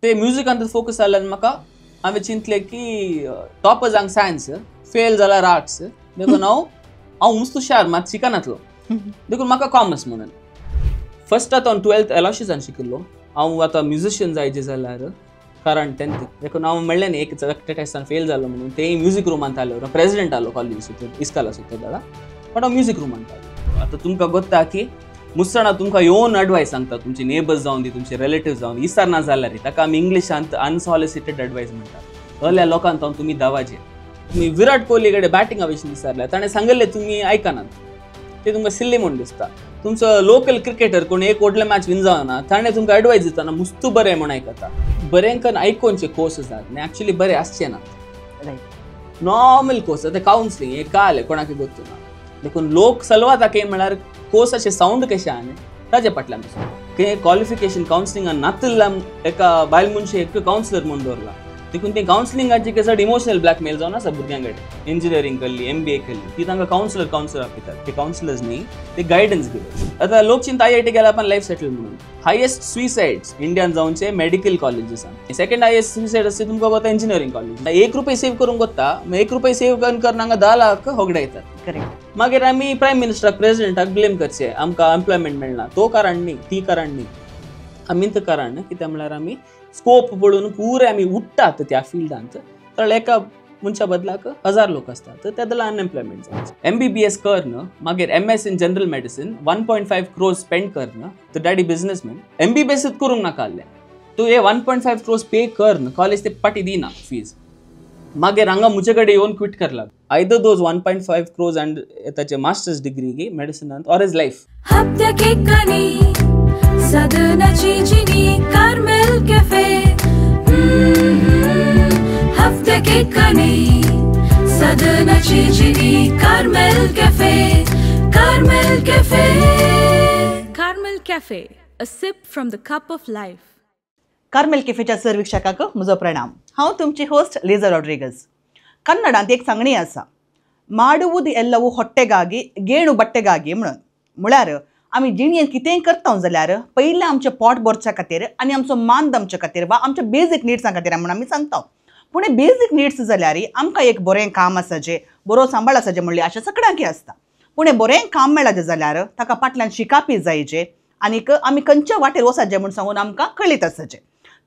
ते म्युजिकांत फोकस जाल्ल्यान म्हाका हांवें चिंतलें की टॉपर्सांक सायन्स, फेल जाल्यार आर्ट्स, देखून हांव हांव मुस्त हुशार मात शिकनातलो, देखून म्हाका कॉमर्स म्हणून. फर्स्ट आतां हांव 12th एलॉशिसान शिकिल्लो. हांव आतां म्युजिशियन जायचे जाल्यार कारण 10th, देखून हांव म्हणलें न्ही एक टेस्टान फेल जालो म्हणून, ते म्युजीक रुमांत आलो, प्रेसिडेंट आलो कॉलेज सुद्दां इस्काला सुद्दां दादा, बट हांव म्युजीक रुमांत आलो. आतां तुमकां गोत्ता की मुसणां तुमकां येवन एडवायस सांगता, तुमचे नेबर्स जावन दी, तुमचे रिलेटिव्स जावन दी, इसार ना जाल्यार ताका आमी इंग्लिशांत अनसॉलिसिटेड एडवायस म्हणटात. असल्या लोकांक हांव तुमी दावाचे. तुमी विराट कोहली कडेन बॅटिंगा विशीं विचारल्यार ताणें सांगिल्लें तुमी आयकनात, ते तुमकां सिल्ली म्हूण दिसता. तुमचो लोकल क्रिकेटर कोण एक व्हडले मॅच विन जावना ताणें तुमकां एडवायस दितना मुस्तू बरें म्हूण आयकता. बरेंकन आयकोनचे कोर्स आसात न्ही एक्चुअली बरे आसचे ना, नॉर्मल कोर्स आतां कावन्सिलींग हे काल कोणाक गोत्तू ना. देखून लोक सलवाता काय म्हळ्यार कोर्साचे सावंड कशें आहा न्ही ताजे फाटल्यान बसून ते क्वॉलिफिकेशन कावन्सिलिंगान नातिल्ल्या एका बायल मनशे एक कावन्सिलर म्हूण दवरला. देखून ती कावन्सिलिंगाची चड इमोशनल ब्लॅकमेल जावन आसा भुरग्यां कडेन. इंजिनियरींग केल्ली, MBA केल्ली, ती तांकां कावन्सिलर कावन्सिलर आपयतात. ते कावन्सिलर्स न्ही, ते गायडन्स गिवर्स. आतां लोक चिंता IIT गेल्यार आपण लायफ सेटल म्हणून. हायेस्ट सुसायड्स इंडियान जावचे मेडिकल कॉलेजीसान, सेकंड हायेस्ट सुसायड आसता तुमकां वता इंजिनियरींग कॉलेज. 1 रुपये सेव करूंक वता, 1 रुपये सेव करून हांगा 10 लाख होगडायतात. करेक्ट. मागीर आमी प्रायम मिनिस्टराक प्रेसिडेंटाक ब्लेम करचे, आमकां एम्प्लॉयमेंट मेळना. तो कारण न्ही, ती कारण न्ही, आमी कारण कित्याक म्हळ्यार आमी स्कोप पळोवन पुरे आमी उठ्ठात त्या फिल्डांत, तर एका मनशा बदलाक 1000 लोक आसतात, तर त्या बदला अनएम्प्लॉयमेंट जाता. MBBS करून मागीर MS in general medicine 1.5 crores spend करून, तर डॅडी बिजनेसमॅन, MBBS करूंक नाका आहलें, तूं हे 1.5 क्रोर्स पे करून कॉलेज ते पाटी दिना फीज, मागीर हांगा म्हजे कडेन येवन क्विट करला. Either those 1.5 crores and ताचे मास्टर्स डिग्री मेडिसिनांत or is life. Carmel Cafe. Carmel Cafe, a sip from the cup of life. Carmel कॅफेच्या sir वीक्षकांक म्हजो प्रणाम. हांव तुमची होस्ट लिझा रॉड्रिगस. कन्नडांत एक सांगणी आसा, माडुवुद एल्लवू होट्टेगागी गेणू बट्टेगागी म्हणून. म्हळ्यार आमी जिणेंत कितेंय करता जाल्यार पयलें आमचें पोट भरच्या खातीर आनी आमचो मान दमच्या खातीर वा आमच्या बेजीक निड्सां खातीर म्हणून आमी सांगता. पूण हे बेजीक निड्स जाल्यार आमकां एक बरें काम आसाचें, बरो सांबाळ आसाचें म्हणली आशा सगळ्यांक आसता. पूण हें बरें काम मेळाचें जाल्यार ताका फाटल्यान शिकापी जायचें आनीक आमी खंयच्या वाटेर वचपाचें म्हूण सांगून आमकां कळीत आसाचें.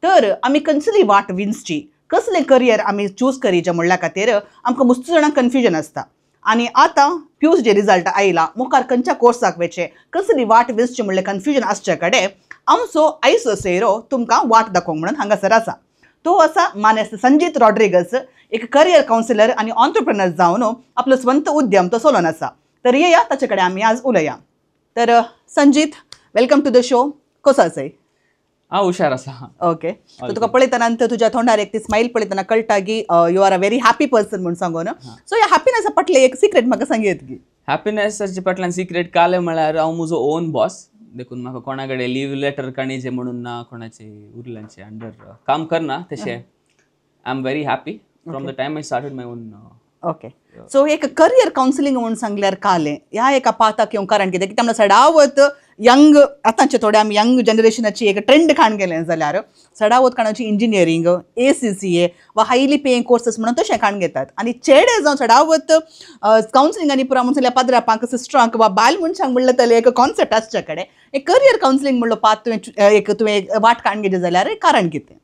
तर आमी कसली वाट विंचची, कसलें करियर आमी चूज करीचें म्हणल्या खातीर आमकां मुस्त जाणांक कन्फ्युजन आसता. आनी आतां प्यूस जे रिजल्ट आयला मुखार खंयच्या कोर्साक वचचें, कसली वाट विंचची म्हणलें कन्फ्युजन आसचे कडेन आमचो आयचो सोयरो तुमकां वाट दाखोवंक म्हणून हांगासर आसा. तो आसा मानेस्त संजीत रॉड्रिगस, एक करियर कावन्सिलर आनी ऑन्टरप्रेनर जावन आपलो स्वंत उद्यम तो चलोवन आसा. तर येया ताचे कडेन आमी आज उलया. तर Sanjit, welcome to the show. कसो आसाय? हांव हुशार आसा. ओके, तुका पळयतना तुज्या तोंडार एक ती स्मायल पळयतना कळटा की you are a very happy person म्हूण सांगून. सो ह्या हॅपीनेसा फाटलें एक सिक्रेट म्हाका सांगयत की. हॅपीनेसाचे फाटल्यान सिक्रेट कालें म्हळ्यार हांव म्हजो ओन बॉस, देखून म्हाका कोणा कडेन लीव लेटर काणीचें म्हणून ना, कोणाचे उरल्यांचे अंडर काम करना. तशें I am very happy from the time I started my own. Okay, so एक करियर कावन्सिलींग म्हणून सांगल्यार कालें ह्या एका पाथाक येवंक कारण कितें? कित्याक म्हणल्यार सडावत यंग आतांचे थोडे आमी यंग जनरेशनाची एक ट्रेंड काण गेलें जाल्यार सडावत काणाची इंजिनियरींग, ACCA वा हायली पेईंग कोर्सेस म्हणून तशें काण घेतात. आनी चेडे जावं सडावत कावन्सिलिंग आनी पुरा म्हणून सांगल्यार पाद्रापांक, सिस्टरांक वा बायल मनशांक म्हणलें जाल्यार एक कॉन्सेप्ट आसच्या कडेन एक करियर कावन्सिलींग म्हणलो पाथ तुवें एक तुवें वाट काण घेतली जाल्यार कारण कितें?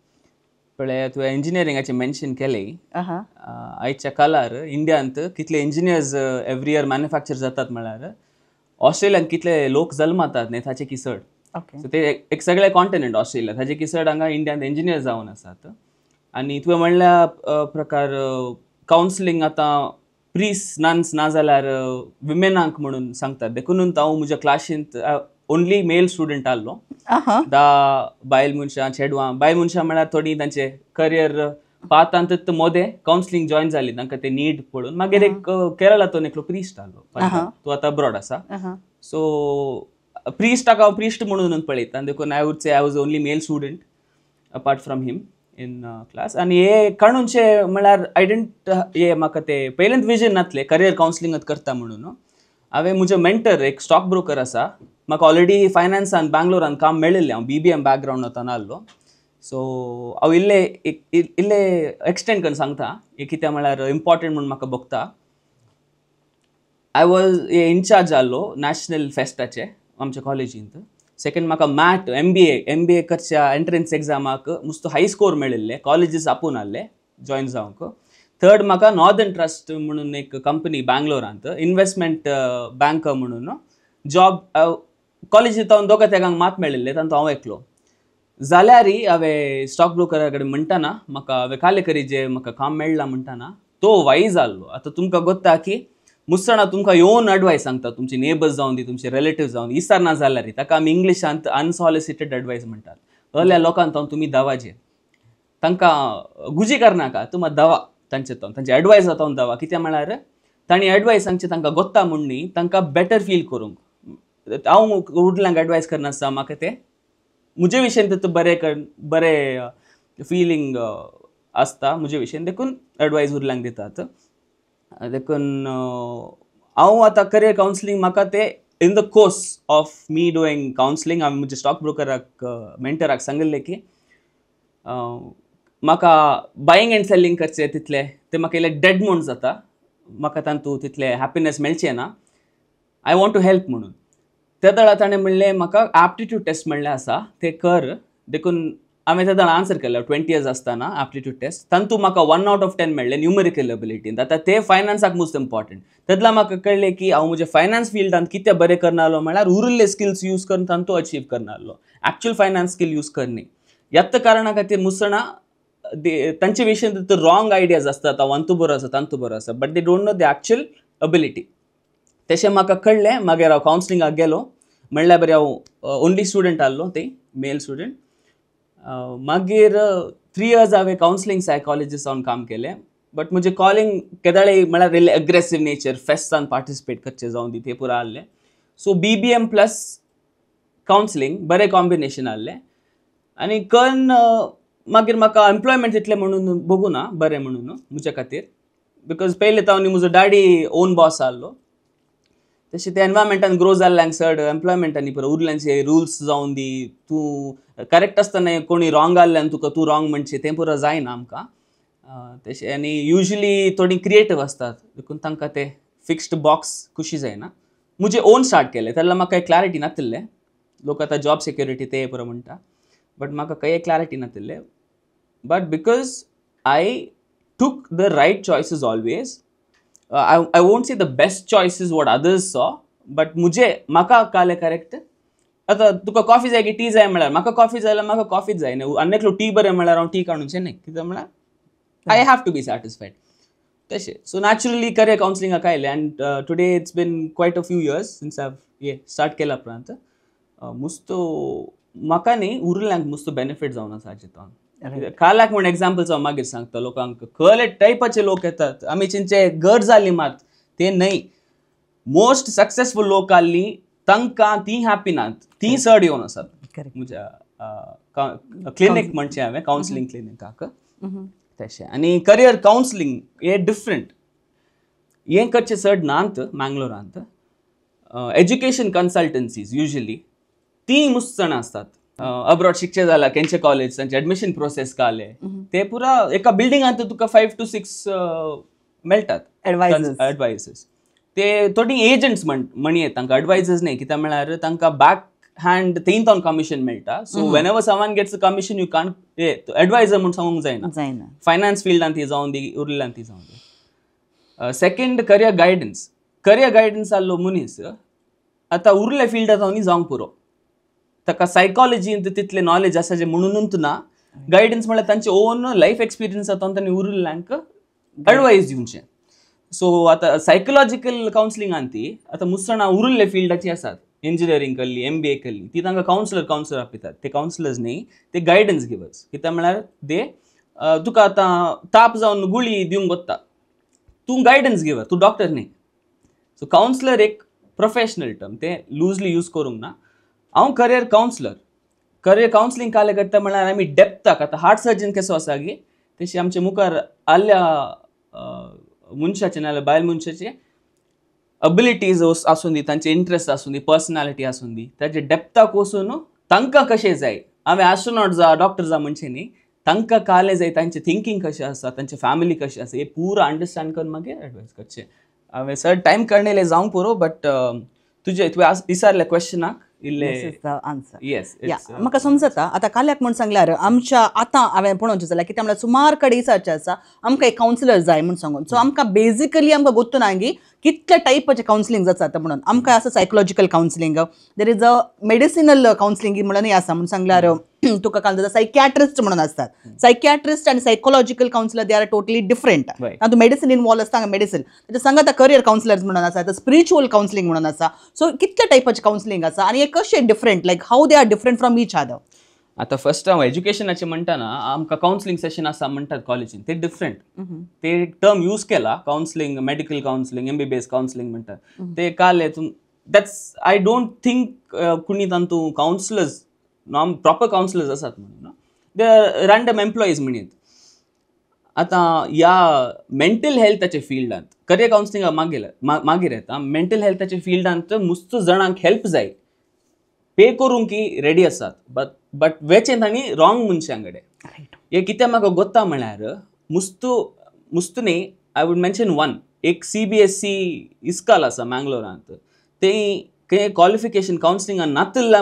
पळय, तुवें इंजिनियरिंगाचें मेन्शन केलें. आयच्या काळार इंडियांत कितले इंजिनियर्स एवरी इयर मॅन्युफॅक्चर जातात म्हळ्यार ऑस्ट्रेलियांत कितले लोक जल्मतात न्ही ताचे की चड. सो ते एक सगळे कॉन्टिनेंट ऑस्ट्रेलिया ताचे की चड हांगा इंडियांत इंजिनियर जावन आसात. आनी तुवें म्हणल्या प्रकार कावन्सिलींग आतां प्रीस नन्स ना जाल्यार विमेनांक म्हणून सांगतात, देखून हांव म्हज्या क्लासींत ओनली मेल स्टुडंट आहलो. 10 बायल मनशां, चेडवां. बायल मनशां म्हळ्यार थोडीं तांचे करियर पाथांत मोदें कावन्सिलींग जॉयन जाली, तांकां ते नीड पळोवन. मागीर एक केरळांतून एकलो प्रिस्ट आहलो, तो आतां अब्रॉड आसा. सो प्रिस्टाक हांव प्रिस्ट म्हणून पळयता, देखून I would say I was only male student apart from him in class. आनी हे काणूनचे म्हळ्यार I didn't हे म्हाका ते पयलेंत विजन नासलें करियर कावन्सिलिंगात करता म्हणून. हांवें म्हजो मेंटर एक स्टॉक ब्रोकर आसा, म्हाका ऑलरेडी फायनान्सान बँगलोरान काम मेळिल्लें, हांव BBM background वतान आहलो. सो हांव इल्लें इल्लें एक्सटेंड करून सांगता हें कित्याक म्हळ्यार इम्पॉर्टंट म्हूण म्हाका भोगता. I was a in-charge आहलो नॅशनल फेस्टाचे आमच्या कॉलेजींत. सेकंड म्हाका मॅट एमबीए करच्या एंट्रन्स एग्जामाक मुस्तो हाय स्कोर मेळिल्ले, कॉलेजीस आपोवन आहले जॉयन जावंक. थर्ड म्हाका नॉर्दर्न ट्रस्ट म्हणून एक कंपनी बँगलोरांत इन्वेस्टमेंट बँक म्हणून जॉब कॉलेजींत हांव दोगा तेगांक मात मेळिल्ले, तांतूं हांव एकलो. जाल्यारय हांवें स्टॉक ब्रोकरा कडेन म्हणटाना म्हाका हांवें काले करी जे म्हाका काम मेळ्ळां म्हणटाना तो वायज आहलो. आतां तुमकां गोत्ता की मुसणां तुमकां येवन एडवायस सांगता, तुमचे नेबर्स जावन दी, तुमचे रिलेटिव्स जावन दी, इसार ना जाल्यार ताका आमी इंग्लिशांत अनसॉलिसिटेड एडवायस म्हणटात. असल्या लोकांक तावन तुमी दवाचे, तांकां गुजी करनाका, तुमकां दवा तांचे तावन तांचे एडवायस तावन दवा. कित्याक म्हळ्यार तांणी एडवायस सांगचे तांकां गोत्ता म्हूण न्ही, तांकां बेटर फील करूंक. हांव उडल्यांक एडवायस करनासता म्हाका तें म्हजे विशयन तितू बरें बरें फिलींग आसता म्हजे विशयन, देखून एडवायस उरल्यांक दितात. देखून हांव आतां करियर कावन्सिलींग म्हाका तें in the course of me doing counselling हांवें म्हज्या स्टॉक ब्रोकराक मेंटराक सांगिल्लें की म्हाका बायिंग एंड सेलिंग करचें तितलें तें म्हाका इल्लें डेड म्हूण जाता, म्हाका तातूंत तितलें हॅपिनस मेळचें ना, I want to help म्हणून. त्या वेळार ताणें म्हणलें म्हाका एप्टिट्यूड टेस्ट म्हणलें आसा तें कर. देखून हांवें त्या वेळार आन्सर केलें 20 इयर्स आसतना एप्टिट्यूड टेस्ट, तातूंत म्हाका 1 out of 10 मेळ्ळें न्युमरिकल एबिलिटीन. आतां ते फायनान्साक मोस्ट इम्पॉर्टंट. तेदला म्हाका कळ्ळें की हांव म्हज्या फायनान्स फिल्डांत कितें बरें करनासलो म्हळ्यार उरिल्ले स्किल्स यूज करून तांतूं अचीव करनासलो, एक्चुअल फायनान्स स्कील यूज करनी. ह्याच कारणा खातीर मुसणां तांचे विशयन रॉंग आयडियाज आसतात, हांव अंतू बरो आसा तांतू बरो आसा, but they don't know the actual ability. तशें म्हाका कळ्ळें. मागीर हांव कावन्सिलिंगाक गेलो, म्हणल्यार बरें हांव ओनली स्टुडंट आहलो, ते मेल स्टुडंट. मागीर 3 इयर्स हांवें कावन्सिलींग सायकोलॉजिस्ट जावन काम केलें. बट म्हजें कॉलिंग केदाळे म्हळ्यार इल्लें अग्रेसीव नेचर, फेस्तान पार्टिसिपेट करचें जावन दी तें पुरा आहलें. सो BBM plus counselling बरें कॉम्बिनेशन आहलें. आनी कन्न मागीर म्हाका एम्प्लॉयमेंट तितलें म्हणून भोगूना बरें म्हणून म्हज्या खातीर, because पयलें तावन म्हजो डॅडी ओन बॉस आहलो, तशें ते एनवायरमेंटान ग्रो जाल्ल्यांक चड एम्प्लॉयमेंटांनी पुरो उरल्यांचे रुल्स जावन दी, तूं करेक्ट आसतना कोणी रॉंग आहल्यान तुका तूं रॉंग म्हणचें तें पुरो जायना आमकां तशें. आनी युजली थोडीं क्रिएटीव आसतात, देखून तांकां तें फिक्स्ड बॉक्स खुशी जायना. म्हजें ओन स्टार्ट केलें तेन्ना म्हाका क्लॅरिटी नातिल्लें, लोक आतां जॉब सेक्युरिटी ते पुरो म्हणटा, बट म्हाका कांय clarity नातिल्लें. But because I took the right choices always, I won't say the best choices what others saw, but मुझे म्हाका काले करेक्ट. आतां तुका कॉफी जाय की टी जाय म्हळ्यार म्हाका कॉफी जाय जाल्यार म्हाका कॉफीच जाय न्हू, आनी एकलो टी बरें म्हळ्यार हांव टी काडूचें न्ही, कित्याक म्हळ्यार I have to be satisfied. तशें सो नॅचरली करियर कावन्सिलिंगाक आयलें. And today it's been quite a few years since हांव हे स्टार्ट केला उपरांत मुस्तो म्हाका न्ही उरल्यांक मुस्तो बेनिफीट जावन आसा हाजे तावन. कालाक म्हूण एग्जाम्पल्स हांव मागीर सांगता लोकांक, खले टायपाचे लोक येतात, आमी चिंचे गरज जाली मात ते न्हय, मोस्ट सक्सेसफूल लोक आहली तांकां ती हॅपी नात, ती चड येवन आसात म्हज्या क्लिनीक म्हणचें हांवें कावन्सिलींग क्लिनिकाक तशें. आनी करियर कावन्सिलींग हें डिफरंट, हें करचें चड नात मँगलोरांत. एज्युकेशन कन्सल्टन्सीज युजली ती मुस्त जाणां आसतात, अब्रॉड शिकचें जाल्यार खंयचे कॉलेज तांचे एडमिशन प्रोसेस काले ते पुरा एका बिल्डिंगांत तुका 5 to 6 मेळटात एडवायजर्स. ते थोडी एजंट्स म्हणयेत तांकां, एडवायजर्स न्ही, कित्याक म्हळ्यार तांकां बॅक हँड थंय तावन कमिशन मेळटा. So whenever someone gets a commission you can't adviser म्हूण सांगूंक जायना, फायनान्स फिल्डांत ती जावन दी उरल्ल्यान ती जावन दी. Second career guidance, career guidance आहलो मनीस आतां उरल्या फिल्डांत हांव न्ही जावंक पुरो, ताका सायकोलॉजींत तितलें नॉलेज आसा जें म्हणूनच ना. गायडन्स म्हळ्यार तांचे ओन लायफ एक्सपिरियन्स आतां तांणी उरिल्ल्यांक एडवायस दिवचें. सो आतां सायकोलॉजिकल कावन्सिलिंगान ती आतां मुसणां उरिल्ले फिल्डाची आसात, इंजिनियरींग केल्ली, MBA केल्ली, ती तांकां कावन्सिलर आपयतात. ते कावन्सिलर्स न्ही, ते गायडन्स गिवर्स. कित्याक म्हळ्यार ते तुका आतां ताप जावन गुळी दिवंक वता, तूं गायडन्स गिवर, तूं डॉक्टर न्ही. सो कावन्सिलर एक प्रोफेशनल टर्म, ते लुजली यूज करूंक ना. हांव करियर कावन्सिलर, करियर कावन्सिलींग काले करता म्हळ्यार आमी डेप्थाक आतां हार्ट सर्जन कसो आसा गे तशें आमचे मुखार आल्ल्या मनशाचे नाजाल्यार बायल मनशाचे अबिलिटीज आसूं दी, तांचे इंट्रस्ट आसूं दी, पर्सनॅलिटी आसूं दी, ताजे डेप्थाक वचून तांकां कशें जाय हांवें एस्ट्रोनॉट जा डॉक्टर जा म्हणचें न्ही, तांकां कालें जाय तांचें थिंकींग कशें आसा, तांचे फॅमिली कशें आसा, हें पुरा अंडरस्टँड करून मागीर एडवायस करचें. हांवें सर टायम काडलें जावंक पुरो, बट तुजें तुवें विचारलें क्वेश्चनाक इल्लें आन्सर. येस. या, म्हाका समजता. आतां काल्याक म्हूण सांगल्यार आमच्या आतां हांवें पळोवचें जाल्यार कितें म्हणल्यार सुमार कडेन विचारचें आसा आमकां एक कावन्सिलर जाय म्हूण सांगून. सो आमकां बेजिकली आमकां गोत्तू ना की कितल्या टायपाचे कावन्सिलींग जाता म्हणून. आमकां आसा psychological counselling, there is a medicinal counselling म्हणूनय आसा. म्हूण सांगल्यार तुका काल सायकॅट्रिस्ट म्हणून आसतात. सायकॅट्रिस्ट आनी psychological counsellor they are totally different. तातूंत मेडिसीन इनवॉल्व आसता, मेडिसीन ताच्या सांगात करियर कावन्सिलर्स म्हणून आसा, स्पिरिच्युअल कावन्सिलींग म्हणून आसा. सो कितल्या टायपाचे कावन्सिलींग आसा आनी हे कशें different, like how they are different from each other? आतां फर्स्ट हांव एज्युकेशनाचें म्हणटाना आमकां कावन्सिलींग सेशन आसा म्हणटात कॉलेजीन, ते डिफरंट. ते टर्म यूज केला counselling, medical counselling, MBBS counselling म्हणटात ते. काल that's I don't think कोणी तांतू कावन्सिलर्स नॉम प्रॉपर कावन्सिलर्स आसात म्हणून, they are random employees म्हणीत. आतां ह्या मेंटल हेल्थाच्या फिल्डांत करियर कावन्सिलिंगा मागीर मागीर येता. मेंटल हेल्थाच्या फिल्डांत मुस्त जाणांक हेल्प जाय, पे करूंक की रेडी आसात, बट बट वेचें तांणी रॉंग मनशां कडेन. हे कितें म्हाका गोत्ता म्हळ्यार मुस्तू मुस्तू न्ही, I would mention one एक CBSE इस्काल आसा मँगलोरांत, ते खंय क्वॉलिफिकेशन कावन्सिलिंगान नातिल्ल्या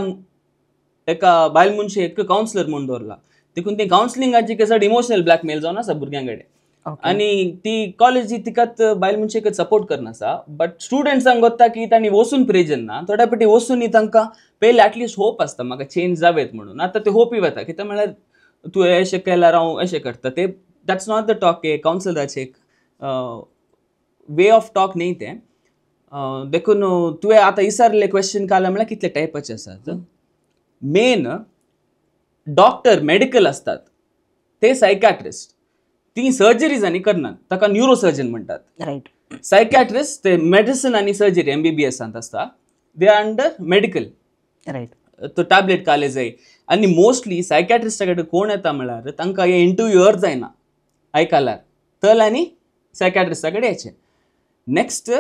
एका बायल मनशेक कावन्सिलर म्हूण दवरला. देखून ती कावन्सिलिंगाची चड इमोशनल ब्लॅकमेल जावन आसा भुरग्यां कडेन, आनी ती कॉलेजी तिकाच बायल मनशेक सपोर्ट करनासा. बट स्टुडंट्सांक गोत्ता की तांणी वचून प्रयोजन ना, थोड्या फावटी वचून तांकां पयलीं एटलिस्ट होप आसता म्हाका चेंज जावेत म्हणून. आतां ते होपी वता कितें म्हळ्यार तूं अशें केल्यार हांव अशें करता, ते that's not the talk. हे कावन्सिलराचें एक वे ऑफ टॉक न्ही तें. देखून तुवें आतां विचारलें क्वेश्चन काडलें म्हळ्यार कितले टायपाचे आसात. मेन डॉक्टर मेडिकल आसतात ते सायकॅट्रिस्ट, ती सर्जरीज आनी करनात, ताका न्युरोसर्जन म्हणटात. रायट. सायकॅट्रिस्ट ते मेडिसिन आनी सर्जरी MBBS आसता, they are under medical. Right. तो टॅबलेट काले जाय. आनी मोस्टली सायकॅट्रिस्टा कडेन कोण येता म्हळ्यार तांकां हे इंटरव्यूअर जायना आयकल्यार तल आनी सायकॅट्रिस्टा कडेन येचें. नेक्स्ट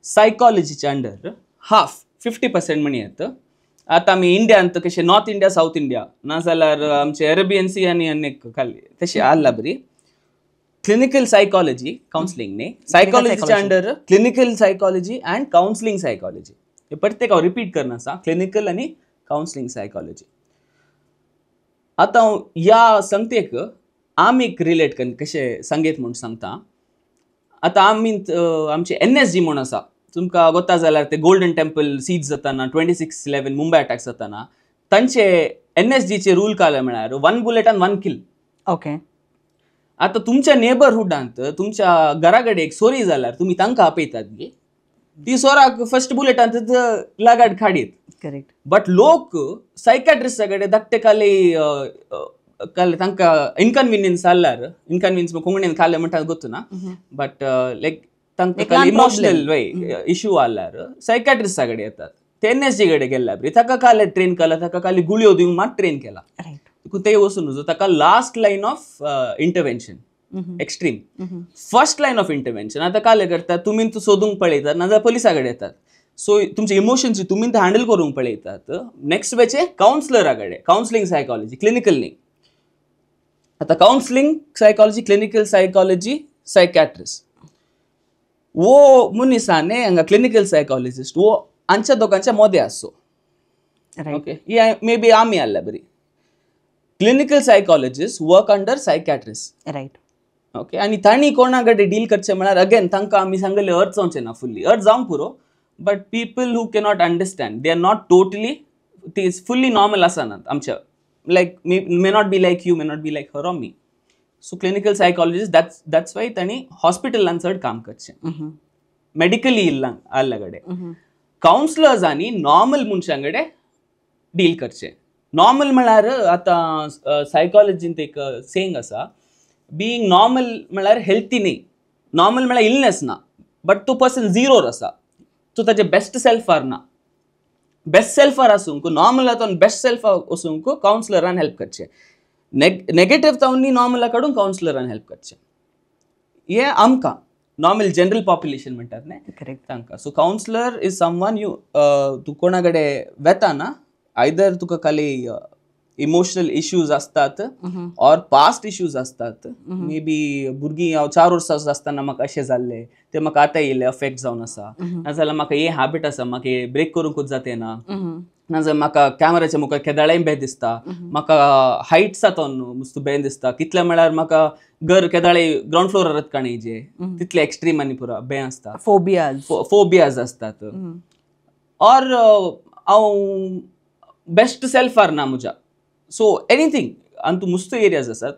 सायकॉलॉजीच्या अंडर हाफ 50% म्हणी येता. आतां आमी इंडियांत कशें नॉर्थ इंडिया सावथ इंडिया नाजाल्यार आमचे अरेबियन सी आनी आनी खाली तशें आल्ला बरी क्लिनिकल सायकॉलॉजी कावन्सिलींग न्ही, सायकॉलॉजीच्या under clinical psychology and counselling psychology. हे प्रत्येक हांव रिपीट करना आसा, क्लिनिकल आनी कावन्सिलींग सायकॉलॉजी. आतां ह्या संगतेक आमी रिलेट कर कशें सांगेत म्हूण सांगता. आतां आमी आमचे NSG म्हूण आसा, तुमकां गोता जाल्यार ते गोल्डन टेम्पल सीज जाताना 26/11 मुंबय अटॅक जाताना तांचे NSGचे रूल काडले म्हळ्यार 1 बुलेट आनी 1 किल. ओके. आतां तुमच्या नेबरहुडांत तुमच्या घरा कडेन एक सोरी जाल्यार तुमी तांकां आपयतात गे, ती सोराक फर्स्ट बुलेटांत लागाड काडीत. करेक्ट. बट लोक सायकॅट्रिस्टा कडेन धाकटे काले काले तांकां इनकन्विनियन्स जाल्यार, इनकन्विनियन्स कोंकणीन काले म्हणटा गोत्तू ना, बट लायक तांकां इमोशनल वय इश्यू आल्यार सायकॅट्रिस्टा कडेन येतात. ते NSG कडेन गेल्ल्या बरी ताका काले ट्रेन केला, ताका काले गुळयो दिवंक मात ट्रेन केला. ते वचून ताका last line of intervention, extreme first line of intervention. आतां काले करतात तुमी सोदूंक पळयतात नाजाल्यार पोलिसा कडेन येतात. सो तुमचे इमोशन्स तुमी ते हँडल करूंक पळयतात. नेक्स्ट वेचे कावन्सिलरा कडेन, कावन्सिलींग सायकॉलॉजी क्लिनिकल न्ही. आतां counselling psychology, clinical psychology, psychiatrist वो मनीस न्ही हांगा क्लिनिकल सायकॉलॉजिस्ट वो आमच्या दोगांच्या मदें आसचो. ओके, ही मे बी आमी आसल्या बरी. Clinical psychologist work under psychiatrist. Right. Okay. आनी तांणी कोणा कडेन डील करचें म्हळ्यार अगेन तांकां आमी सांगले अर्थ जावचें ना, फुल्ली अर्थ जावंक पुरो, but people who cannot understand, they are not totally ती फुल्ली नॉर्मल आसनात आमच्या, like may not be like you, may not be like her or me. So clinical psychologist that's why तांणी हॉस्पिटलान चड काम करचें, मेडिकली इल्लांक आल्ल्या कडेन. कावन्सिलर्स आनी नॉर्मल मनशां कडेन डील करचें. नॉर्मल म्हळ्यार आतां सायकॉलॉजींत एक सेंग आसा, बिईंग नॉर्मल म्हळ्यार हेल्थी न्ही, नॉर्मल म्हळ्यार इलनेस ना, बट तो पर्सन झिरोर आसा, तो ताजे बेस्ट सेल्फार ना. बेस्ट सेल्फार आसूंक नॉर्मल आतां बेस्ट सेल्फ वचूंक कावन्सिलरान हेल्प करचें, नेगेटीव तावनी नॉर्मला काडून कावन्सिलरान हेल्प करचें. हें आमकां नॉर्मल जनरल पॉप्युलेशन म्हणटात न्ही, करेक्ट, तांकां. So counsellor is someone you तूं कोणा कडेन वेता ना, आयदर तुका खाली इमोशनल इश्यूज आसतात ऑर पास्ट इश्यूज आसतात. मे बी भुरगीं हांव 4 वर्सां आसतना म्हाका अशें जाल्लें, तें म्हाका आतां येयलें अफेक्ट जावन आसा, नाजाल्यार म्हाका हे हॅबिट आसा, म्हाका हे ब्रेक करूंकूच जाते ना, नाजाल्यार म्हाका कॅमेराच्या मुखार केदाळेय बें दिसता, म्हाका हायट्स जातोन मुस्त बें दिसता, कितले म्हळ्यार म्हाका घर केदाळे ग्रावंड फ्लोरारच काणयचे तितले एक्स्ट्रीम आनी पुरा बें आसता, फोबियाज फोबियाज आसतात, ऑर हांव बेस्ट सेल्फ आर ना म्हज्या. सो एनीथींग आनी तूं मुस्त एरियाज आसात.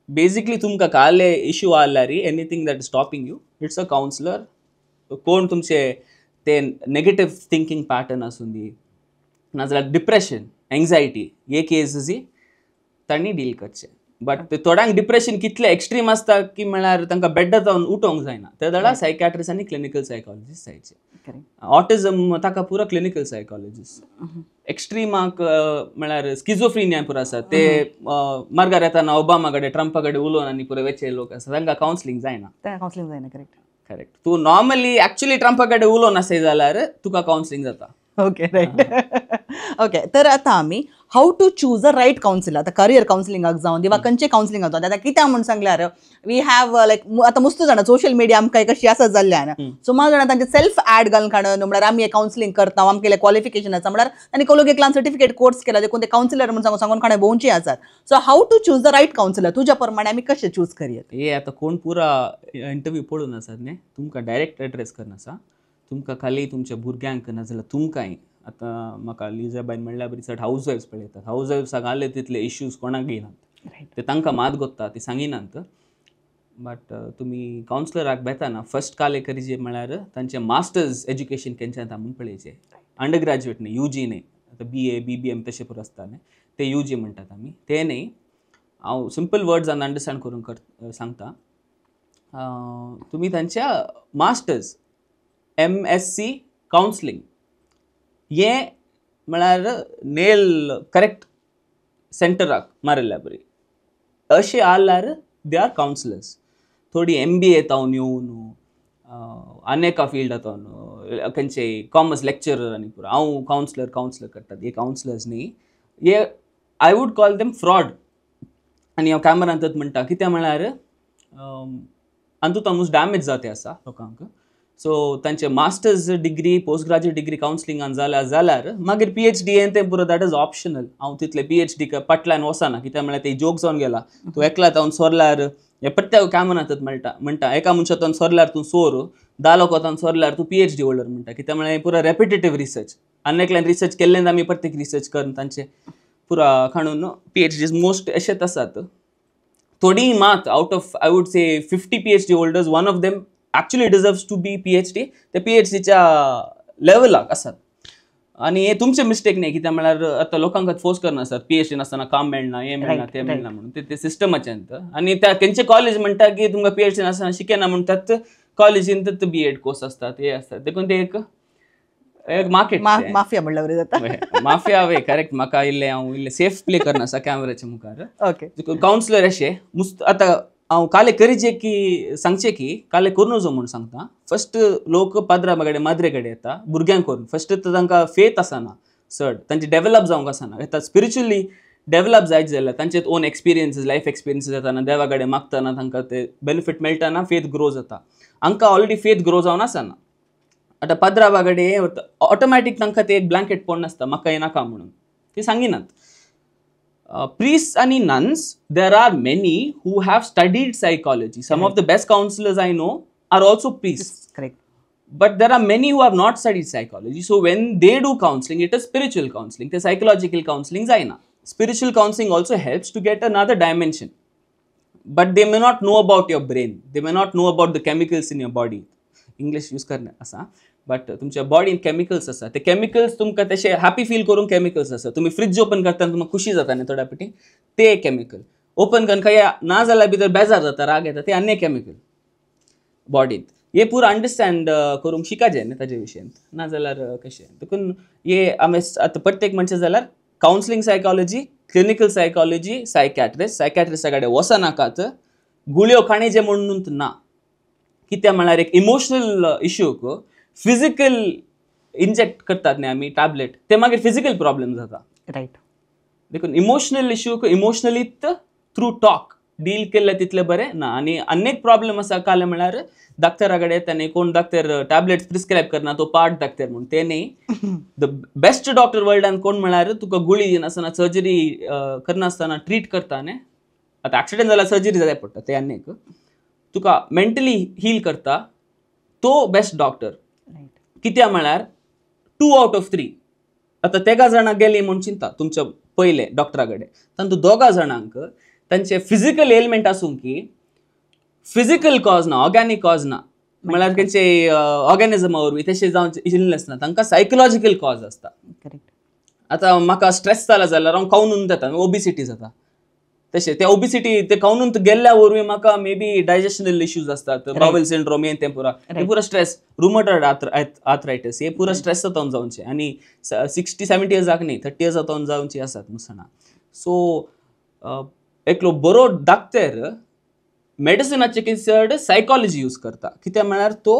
बेजिकली तुमकां काले इश्यू आहल्यार anything that is stopping you, it's a counsellor. कोण तुमचे ते नेगेटीव थिंकींग पॅटर्न आसूं दी, नाजाल्यार डिप्रेशन, एंग्जायटी, हे केसीस तांणी डील करचे. बट थोड्यांक डिप्रेशन कितलें एक्स्ट्रीम आसता की म्हळ्यार तांकां बेड्डार जावन उठोवंक जायना, ते जाल्यार सायकॅट्रिस्ट आनी क्लिनिकल सायकोलॉजिस्ट जायचे. ऑटिझम ताका पुरो क्लिनिकल सायकोलॉजिस्ट. एक्स्ट्रीमाक म्हळ्यार स्किझोफ्रिनिया पुरो आसा, ते मार्गार येताना ओबामा कडेन ट्रंपा कडेन उलोवन आनी पुरो वेचे लोक आसा, तांकां कावन्सिलींग जायना. कावन्सिलींग जायना, करेक्ट करेक्ट. तूं नॉर्मली एक्चुअली ट्रंपा कडेन उलोवन आसय जाल्यार तुका कावन्सिलींग जाता. Okay right. ओके, तर आतां आमी how to choose a right counsellor. आतां करियर कावन्सिलिंगाक जावन वा खंयचे कावन्सिलिंगाक जावन, आतां कित्याक म्हूण सांगल्यार we have लायक आतां मस्त जाणां सोशल मिडिया आमकां कशी आसा जाल्ल्यान सुमार जाणां तांचे सेल्फ ऍड घालून काडून म्हळ्यार आमी कावन्सिलींग करता, आमकां क्वॉलिफिकेशन आसा, म्हळ्यार तांणी कोलोगेकलान सर्टिफिकेट कोर्स केला देखून ते कावन्सिलर म्हूण सांगून सांगून काडून भोंवची आसात. So how to choose the right counsellor, तुज्या प्रमाणे आमी कशें चूज करयेत? हे आतां कोण पुरा इंटरव्यू पळोवन आसात न्ही, तुमकां डायरेक्ट एड्रेस करना आसा. तुमकां खाली तुमच्या भुरग्यांक नाजाल्यार तुमकांय आतां म्हाका लिजाबायन म्हणल्यार बरी चड हावज वायफ्स पळयतात, हावज वायफ्साक आसले तितले इश्यूज कोणाक येनात, ते तांकां मात गोत्ता, ते सांगिनात. बट तुमी कावन्सिलराक बेताना फर्स्ट काले करीजे म्हळ्यार तांचे मास्टर्स एज्युकेशन केंच्यान येता म्हूण पळयचें. अंडर ग्रॅज्युएट न्ही, you जी न्ही, आतां बी ए बी बी एम तशें पुरो आसता न्ही, ते you जी म्हणटात आमी, ते न्ही. हांव सिंपल वर्ड्सान अंडरस्टँड करूंक सांगता. तुमी तांच्या मास्टर्स MSc कावन्सिलींग हे म्हळ्यार नेल करेक्ट सेंटराक मारिल्ल्या बरी अशें आहल्यार they are counsellors. थोडी MBA तावन येवन अनेका फिल्डा तावन खंयचे कॉमर्स लेक्चरर आनी पुरो हांव कावन्सिलर कावन्सिलर करतात, हे कावन्सिलर्स न्ही, हे I would call them fraud. आनी हांव कॅमेरांतच म्हणटा कित्याक म्हळ्यार हातूंत आमकां डॅमेज जाते आसा लोकांक. सो तांचे masters degree post graduate degree कावन्सिलिंगान जाल्या जाल्यार मागीर PhD हें तें पुरो that is optional. हांव तितले PhD फाटल्यान वचना कित्याक म्हळ्यार ते जोक जावन गेला, तूं एकला तावन सोरल्यार हे प्रत्येक कॅमेरांतच मेळटा म्हणटा, एका मनशा सोरल्यार तूं सोर, 10 लोकां सोरल्यार तूं PhD holder म्हणटा, कित्याक म्हळ्यार पुरो रेपिटेटीव रिसर्च. आनी एकल्यान रिसर्च केल्ल्यान आमी प्रत्येक रिसर्च करून तांचे पुरा खाणून PhDs most अशेंच आसात. थोडी मात out of I would say 50 PhD holders, one of them actually deserves to be PhD, ते PhDच्या लेवलाक आसात. आनी हे तुमचे मिस्टेक न्ही, कित्याक म्हळ्यार आतां लोकांक फोर्स करना आसात PhD नासतना काम मेळना, हें मेळना, तें मेळना म्हणून, ते सिस्टमाचें. आनी त्या तेंचे कॉलेज म्हणटा की तुमकां PhD नासतना शिकना म्हणटात, कॉलेजीन B.Ed course आसतात, हे आसतात, देखून ते एक मार्केट माफिया म्हणल्यार जाता. Mafia way correct. म्हाका इल्लें हांव इल्लें सेफ प्ले करना आसा कॅमेराच्या मुखार. ओके, कावन्सिलर अशें मुस्त आतां हांव काले करीचे की सांगचें की काले करूं नजो म्हूण सांगता. फर्स्ट लोक पाद्रा कडेन माद्रे कडेन येता भुरग्यांक करून, फर्स्ट तर तांकां फेथ आसना चड, तांचे डेवलप जावंक आसना. आतां स्पिरिच्युअली डेवलप जायत जाल्यार तांचे ओन एक्सपिरियन्सीस, लायफ एक्सपिरियन्सीस येताना देवा कडेन मागतना तांकां ते बेनिफीट मेळटाना फेथ ग्रो जाता. हांकां ऑलरेडी फेथ ग्रो जावन आसना. आतां पाद्राबा कडेन ऑटोमॅटीक तांकां ते एक ब्लँकेट पडून आसता, म्हाका हें नाका म्हणून ती सांगिनात. Priests and nuns, there are many who have studied psychology. Some of the best counselors I know are also priests. Correct. But there are many who have not studied psychology. So when they do counseling, it is spiritual counseling. The psychological counseling zaina. Spiritual counseling also helps to get another dimension. But they may not know about your brain. They may not know about the chemicals in your body. English use karna asa. But तुमच्या बॉडीन chemicals आसा, ते chemicals तुमकां तशें happy feel करूंक chemicals आसा. तुमी fridge open करतना तुमकां खुशी जाता न्ही थोड्या पटी, ते केमिकल ओपन करून खंय ना जाल्यार भितर बेजार जाता, राग येता, ते आनी केमिकल बॉडींत. हे पुरो अंडरस्टँड करूंक शिकाजे न्ही ताजे विशयंत, ना जाल्यार कशें. देखून हे आमी आतां प्रत्येक मनशा जाल्यार counselling psychology, clinical psychology, psychiatrist, सायकॅट्रिस्टा कडेन वचनाकात, गुळयो खाणेचे म्हणून ना. कित्याक म्हळ्यार एक इमोशनल इश्यूक फिजिकल इंजेक्ट करतात न्ही आमी टॅबलेट, ते मागीर फिजिकल प्रॉब्लेम जाता. रायट. देखून emotional issue emotionally through talk deal केल्लें तितलें बरें ना. आनी अनेक प्रॉब्लम आसा काले म्हळ्यार डाक्टरा कडेन येता न्ही, कोण डाक्टर टॅबलेट्स प्रिस्क्रायब करना तो पार्ट डाक्टर म्हूण ते न्ही. The best doctor वर्ल्डान कोण म्हळ्यार तुका गुळी दिनासतना सर्जरी करनासतना ट्रीट करता न्ही. आतां एक्सिडंट जाल्यार सर्जरी जाय पडटा ते आनीक तुका मेंटली हील करता तो बेस्ट डॉक्टर. कित्याक म्हळ्यार 2 out of 3 आतां तेगा जाणां गेलीं म्हूण चिंता तुमच्या पयले डॉक्टरा कडेन तांतूं दोगा जाणांक तांचे फिजिकल एलिमेंट आसूं की फिजिकल कॉज ना, ऑर्गॅनीक कॉज ना, म्हळ्यार खंयचे ऑर्गॅनिजमा वरवीं तशें जावचें इलनेस ना, तांकां सायकोलॉजिकल कॉज आसता. करेक्ट. आतां म्हाका स्ट्रेस जाला जाल्यार हांव खावनून जाता, ओबिसिटी जाता, तशें ते ओबिसिटी ते खावनून गेल्ल्या वरवीं म्हाका मे बी डायजेशनल इश्यूज आसतात, बावल सिंड्रोम हें तें पुरा हे पुरा स्ट्रेस, रुमटॉइड आर्थरायटीस हे पुरा स्ट्रेस जावन जावचें आनी 60-70 इयर्साक न्ही 30 इयर्स जावन जावची आसात मुसणां. सो एकलो बरो डाक्टर मेडिसिनाचे की चड सायकोलॉजी यूज करता, कित्याक म्हळ्यार तो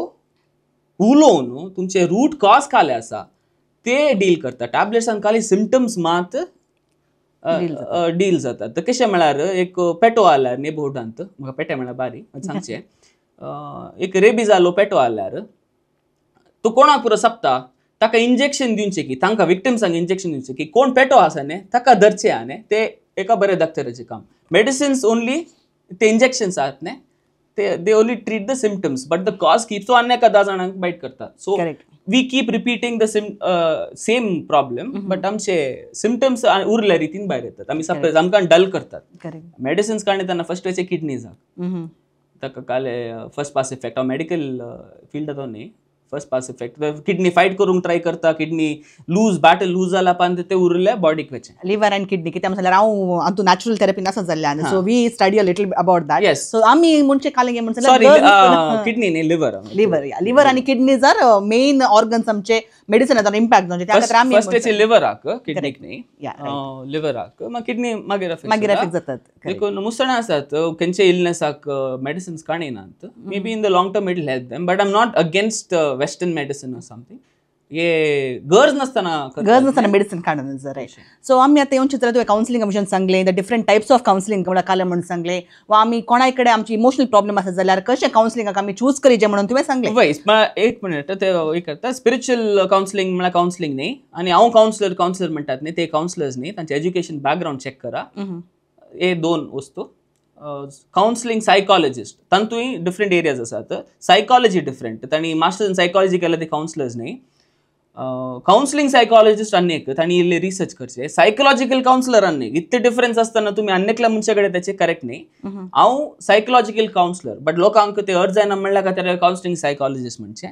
उलोवन तुमचे रूट कॉज काले आसा ते डील करता. टॅबलेट्सान खाली सिमटम्स मात डील जातात. तर कशें म्हळ्यार एक पेटो आल्यार नेबरहुडांत, म्हाका पेटे म्हळ्यार बारी सांगचें, एक रेबीज जालो पेटो आल्यार तो कोणाक पुरो सपता ताका इंजेक्शन दिवचें की तांकां विक्टिम्सांक इंजेक्शन दिवचें की कोण पेटो आसा न्ही ताका धरचें आनी ते एका बऱ्या डॉक्टराचें काम. मेडिसिन्स ओनली ते इंजेक्शन्स आहात न्ही ते they only treat the symptoms but the cause keep. So आनी एका 10 जाणांक बायट करता. So we keep repeating the same problem but आमचे सिमटम्स उरल्या रितीन भायर येतात, आमी सप्रेस आमकां डल करतात. मेडिसिन्स काडणे त्यांना फर्स्ट वयचे किडनीजाक ताका काले फर्स्ट पास इफेक्ट, हांव मेडिकल फिल्ड आतां न्ही, first pass effect kidney fight करूंक ट्राय करता, किडनी लूज बॅटल लूज जाला पान ते उरले बॉडीक वचें. लिवर आनी किडनी कित्याक जाल्यार हांव हातूंत नॅचरल थेरपी नासत जाल्ल्यान so we study a little about that. So आमी म्हणचे कालें म्हणचे सॉरी किडनी न्ही लिवर, लिवर लिवर आनी किडनीज are main organs आमचे मेडिसिनाचो इम्पॅक्ट जावचे त्या खातीर आमी फर्स्ट लिवराक, किडनीक न्ही, लिवराक मागीर किडनी मागीर अफेक्ट जातात. देखून मुसणां आसात खंयचे इलनेसाक medicines काडिनात, may be in the long term it will help them but I am not against western medicine or something. ये गरज नसताना गरज नसताना मेडिसिन काडून जर. सो आमी आतां येवन चित्र तुवें कावन्सिलिंग कमिशन सांगलें, the different types of counselling म्हळ्यार कालें म्हणून सांगलें, वा आमी कोणाय कडेन आमची इमोशनल प्रॉब्लम आसा जाल्यार कशें कावन्सिलिंगाक आमी चूज करीचें म्हणून तुवें सांगलें. वय एक मिनिट ते एक करता स्पिरिच्युअल कावन्सिलिंग म्हळ्यार कावन्सिलिंग न्ही, आनी हांव कावन्सिलर कावन्सिलर म्हणटात न्ही ते कावन्सिलर्स न्ही, तांचें एज्युकेशन बॅकग्रावंड चॅक करा, हे दोन वस्तू. कावन्सिलिंग सायकोलॉजिस्ट तांतूय डिफरंट एरियाज आसात, सायकोलॉजी डिफरंट, तांणी मास्टर्स इन सायकोलॉजी केल्या ते कावन्सिलर्स न्ही. कावन्सिलिंग सायकोलॉजिस्ट आनी एक तांणी इल्ले रिसर्च करचे, सायकोलॉजिकल कावन्सिलर आनी एक, इतले डिफरन्स आसतना तुमी आनी एकल्या मनशा कडेन ताचें करेक्ट न्ही. हांव सायकोलॉजिकल कावन्सिलर बट लोकांक ते अर्ज जायना म्हणल्या खातीर कावन्सिलिंग सायकोलॉजिस्ट म्हणचें.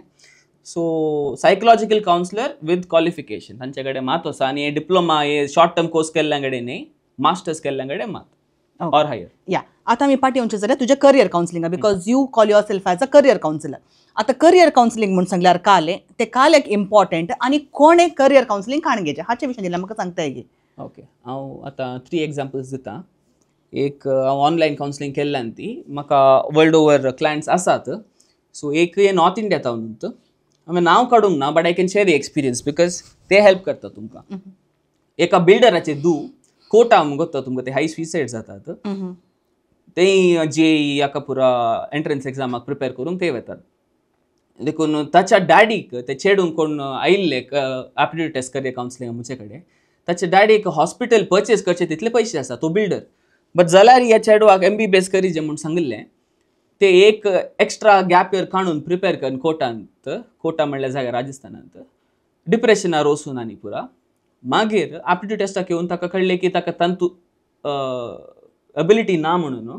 So psychological counsellor with qualification तांचे कडेन मात आसा, आनी डिप्लोमा हे शॉर्ट टर्म कोर्स केल्ल्या कडेन न्ही, मास्टर्स केल्ल्या कडेन मात or higher. या आतां आमी पाटी येवचें जाल्यार तुजें career counselling, because you call yourself as a career counsellor. आतां करियर कावन्सिलिंग म्हूण सांगल्यार कालें तें काल एक इम्पॉर्टंट आनी कोणें करियर कावन्सिलिंग काण घेवचें हाचे विशीं दिल्यार म्हाका सांगता गे. ओके, हांव आतां 3 एग्जाम्पल्स दिता. एक हांव ऑनलायन कावन्सिलिंग केल्ल्यान ती म्हाका वर्ल्ड ओवर क्लायंट्स आसात. सो एक हे नॉर्थ इंडिया तावन, हांवें नांव काडूंक ना but I can share the experience because ते हेल्प करता तुमकां. एका बिल्डराचे दू कोटा मुगोता तुमकां ते हाय सुसायड जातात, ते जे हाका पुरा एंट्रन्स एग्जामाक प्रिपेर करूंक ते वतात. देखून ताच्या डॅडीक ते चेडूंक कोण आयिल्ले एप्टिट्यूड टेस्ट करियर कावन्सिलिंग म्हजे कडेन, ताच्या डॅडीक हॉस्पिटल पर्चेस करचे तितले पयशे आसा, तो बिल्डर, बट जाल्यार ह्या चेडवाक MBBS करीजे म्हूण सांगिल्लें, ते एक एक्स्ट्रा गॅप इयर काडून प्रिपेर करून कोटांत, कोटा म्हणल्यार जाग्यार राजस्थानांत, डिप्रेशनार वचून आनी पुरा मागीर एप्टिट्यूड टेस्टाक येवन ताका कळ्ळें की ताका तांतू एबिलिटी ना म्हणून,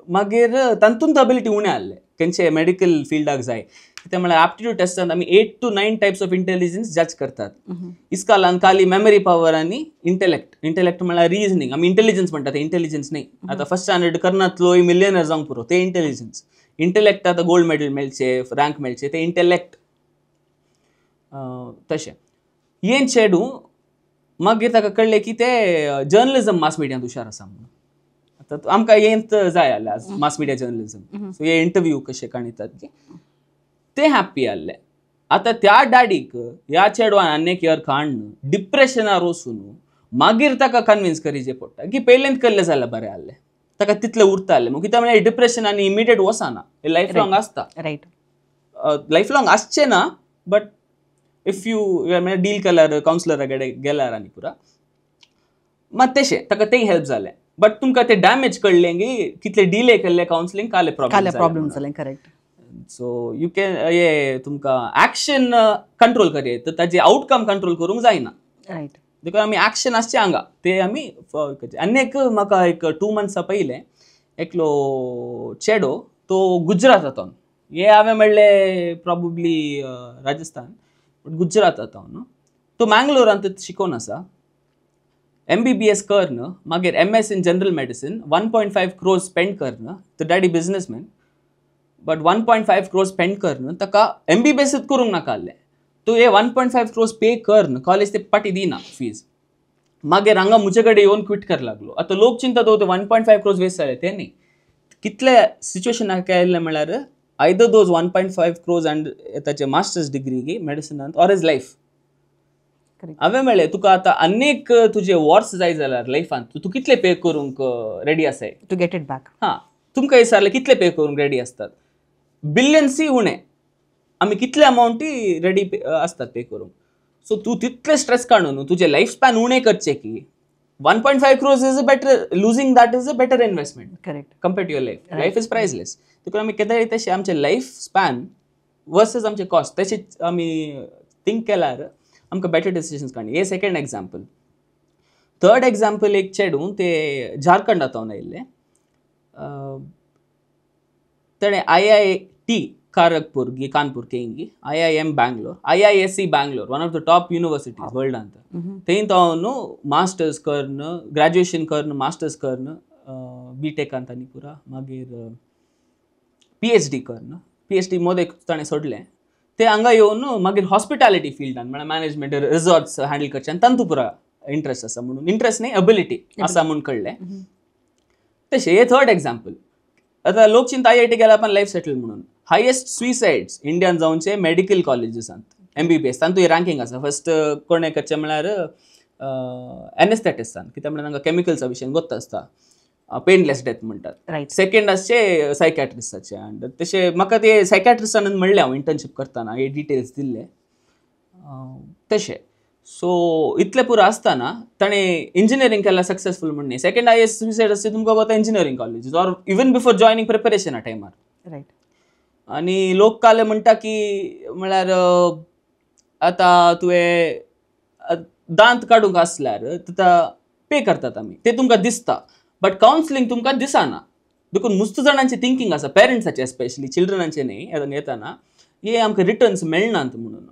मागीर तातूंत एबिलिटी उणें आहलें खंयचे मेडिकल फिल्डाक जाय. कित्याक म्हळ्यार एप्टिट्यूड टेस्टान आमी 8 to 9 types of intelligence जज करतात. इस्कालान खाली मेमरी पावर आनी इंटेलेक्ट, इंटेलेक्ट म्हळ्यार रिजनींग, आमी इंटेलिजन्स म्हणटात ते इंटेलिजन्स न्ही. आतां फर्स्ट स्टँडर्ड करनातलो मिलियनर जावंक पुरो ते इंटेलिजन्स, इंटेलेक्ट आतां गोल्ड मेडल मेळचे रँक मेळचे ते इंटेलेक्ट. तशें हें चेडूं मागीर ताका कळ्ळें की ते जर्नलिजम मास मिडियांत हुशार आसा म्हणून. आतां आमकां हेंच जाय जाल्यार मास मिडिया जर्नलिजम, सो हे इंटरव्यू कशे काडितात की ते हॅप्पी आहले. आतां त्या डॅडीक ह्या चेडवान आनी एक इयर काडून डिप्रेशनार वचून मागीर ताका कन्विन्स करीचे पडटा की पयलेंत केल्लें जाल्यार बरें आहलें, ताका तितलें उरता आहलें. कित्याक म्हळ्यार डिप्रेशन आनी इमिडिएट वचना, हें लायफ लॉंग आसता. रायट, लायफ लॉंग आसचें ना, बट if you म्हळ्यार डील केल्यार कावन्सिलरा कडेन गेल्यार आनी पुरा मात तशें ताका तेंय हेल्प जालें. बट तुमकां ते डॅमेज कळ्ळें की कितले डिले केल्ले कावन्सिलींग काले प्रॉब्लम प्रॉब्लम जालें. करेक्ट. सो you can हे तुमकां एक्शन कंट्रोल करये तर ताजे आउटकम कंट्रोल करूंक जायना. रायट, देखून आमी एक्शन आसचे हांगा ते आमी. आनी एक म्हाका एक 2 मंथ्सा पयलें एकलो चेडो तो गुजरातांतून, हे हांवें म्हणलें प्रॉबब्ली राजस्थान बट गुजरातांतून, तो मँगलोरांत शिकोवन आसा. MBBS कर्ण मागीर MS in general medicine 1.5 crores spend कर्ण, तो daddy businessman but 1.5 crores spend कर्ण ताका MBBS करूंक नाका आहलें. तो हे 1.5 क्रोर्स पे कर्ण कॉलेज ते पाटी दिना फीज, मागीर हांगा म्हजे कडेन येवन क्विट कर लागलो. आतां लोक चिंता तो 1.5 क्रोर्स वेस्ट जाले, ते न्ही. कितले सिच्युएशन आयिल्लें म्हळ्यार either those 1.5 crores and ताचे मास्टर्स डिग्री मेडिसिनांत ऑर is life. हांवें म्हणलें तुका आतां आनीक तुजे वर्स जाय जाल्यार लायफांत तूं कितले पे करूंक रेडी आसाय टू गेट it back. हां, तुमकां विचारलें कितले पे करूंक रेडी आसतात, बिलियन्सी उणें आमी कितले अमावंटी रेडी आसतात पे करूंक. सो तूं तितले स्ट्रेस काडून तुजें लायफ स्पॅन उणें करचें की 1.5 crores is a better, losing that is a better investment. Correct. Compared to your life. Life is priceless. देखून आमी केदां तशें आमचें लायफ स्पॅन वर्सस आमचें कॉस्ट तशें आमी थिंक केल्यार आमकां बेटर डिसिजन्स काडणी. हे सेकंड एग्जाम्पल. थर्ड एग्जाम्पल एक चेडूं ते झारखंडांतून आयिल्लें, ताणें IIT Kharagpur गी Kanpur केंगी, IIM Bangalore, IISc Bangalore, one of the top universities वर्ल्डांत, थंय तो न्हू मास्टर्स कर्ण, ग्रॅज्युएशन कर्ण, मास्टर्स कर्ण, बीटेकांत आनी पुरा, मागीर PhD कर्ण, PhD मोदें ताणें सोडलें. ते हांगा येवन मागीर हॉस्पिटॅलिटी फिल्डान म्हळ्यार मॅनेजमेंट रिसॉर्ट्स हँडल करचें आनी तांतू पुरा इंट्रस्ट आसा म्हणून, इंट्रस्ट न्ही एबिलिटी आसा म्हूण कळ्ळें. तशें हे थर्ड एग्जाम्पल. आतां लोक चिंता IIT गेल्यार पण लायफ सेटल म्हणून. हायेस्ट सुसायड्स इंडियान जावचे मेडिकल कॉलेजीसांत, MBBS तांतूय रँकींग आसा. फर्स्ट कोणें करचें म्हळ्यार एनेस्थेटिस्टान, कित्याक म्हळ्यार तांकां केमिकल्सा विशयान गोत्त आसता, पेनलेस डेथ म्हणटात. सेकंड आसचे सायकॅट्रिस्टाचे. आनी तशें म्हाका ते सायकॅट्रिस्टान म्हणलें हांव इंटर्नशीप करतना हे डिटेल्स दिल्ले तशें. सो इतलें पुरो आसतना ताणें इंजिनियरींग केल्यार सक्सेसफूल म्हण न्ही. सेकंड हायेस्ट सुसायड आसचे तुमकां वता engineering colleges or even before joining प्रिपरेशना टायमार. रायट. आनी लोक काले म्हणटा की म्हळ्यार आतां तुवें दांत काडूंक आसल्यार आतां पे करतात आमी, ते तुमकां दिसता, बट कावन्सिलींग तुमकां दिसना. देखून मुस्त जाणांचें थिंकींग आसा, पेरंट्साचें एस्पेशली, चिल्ड्रनाचें न्ही येतना हे आमकां रिटर्न्स मेळनात म्हणून.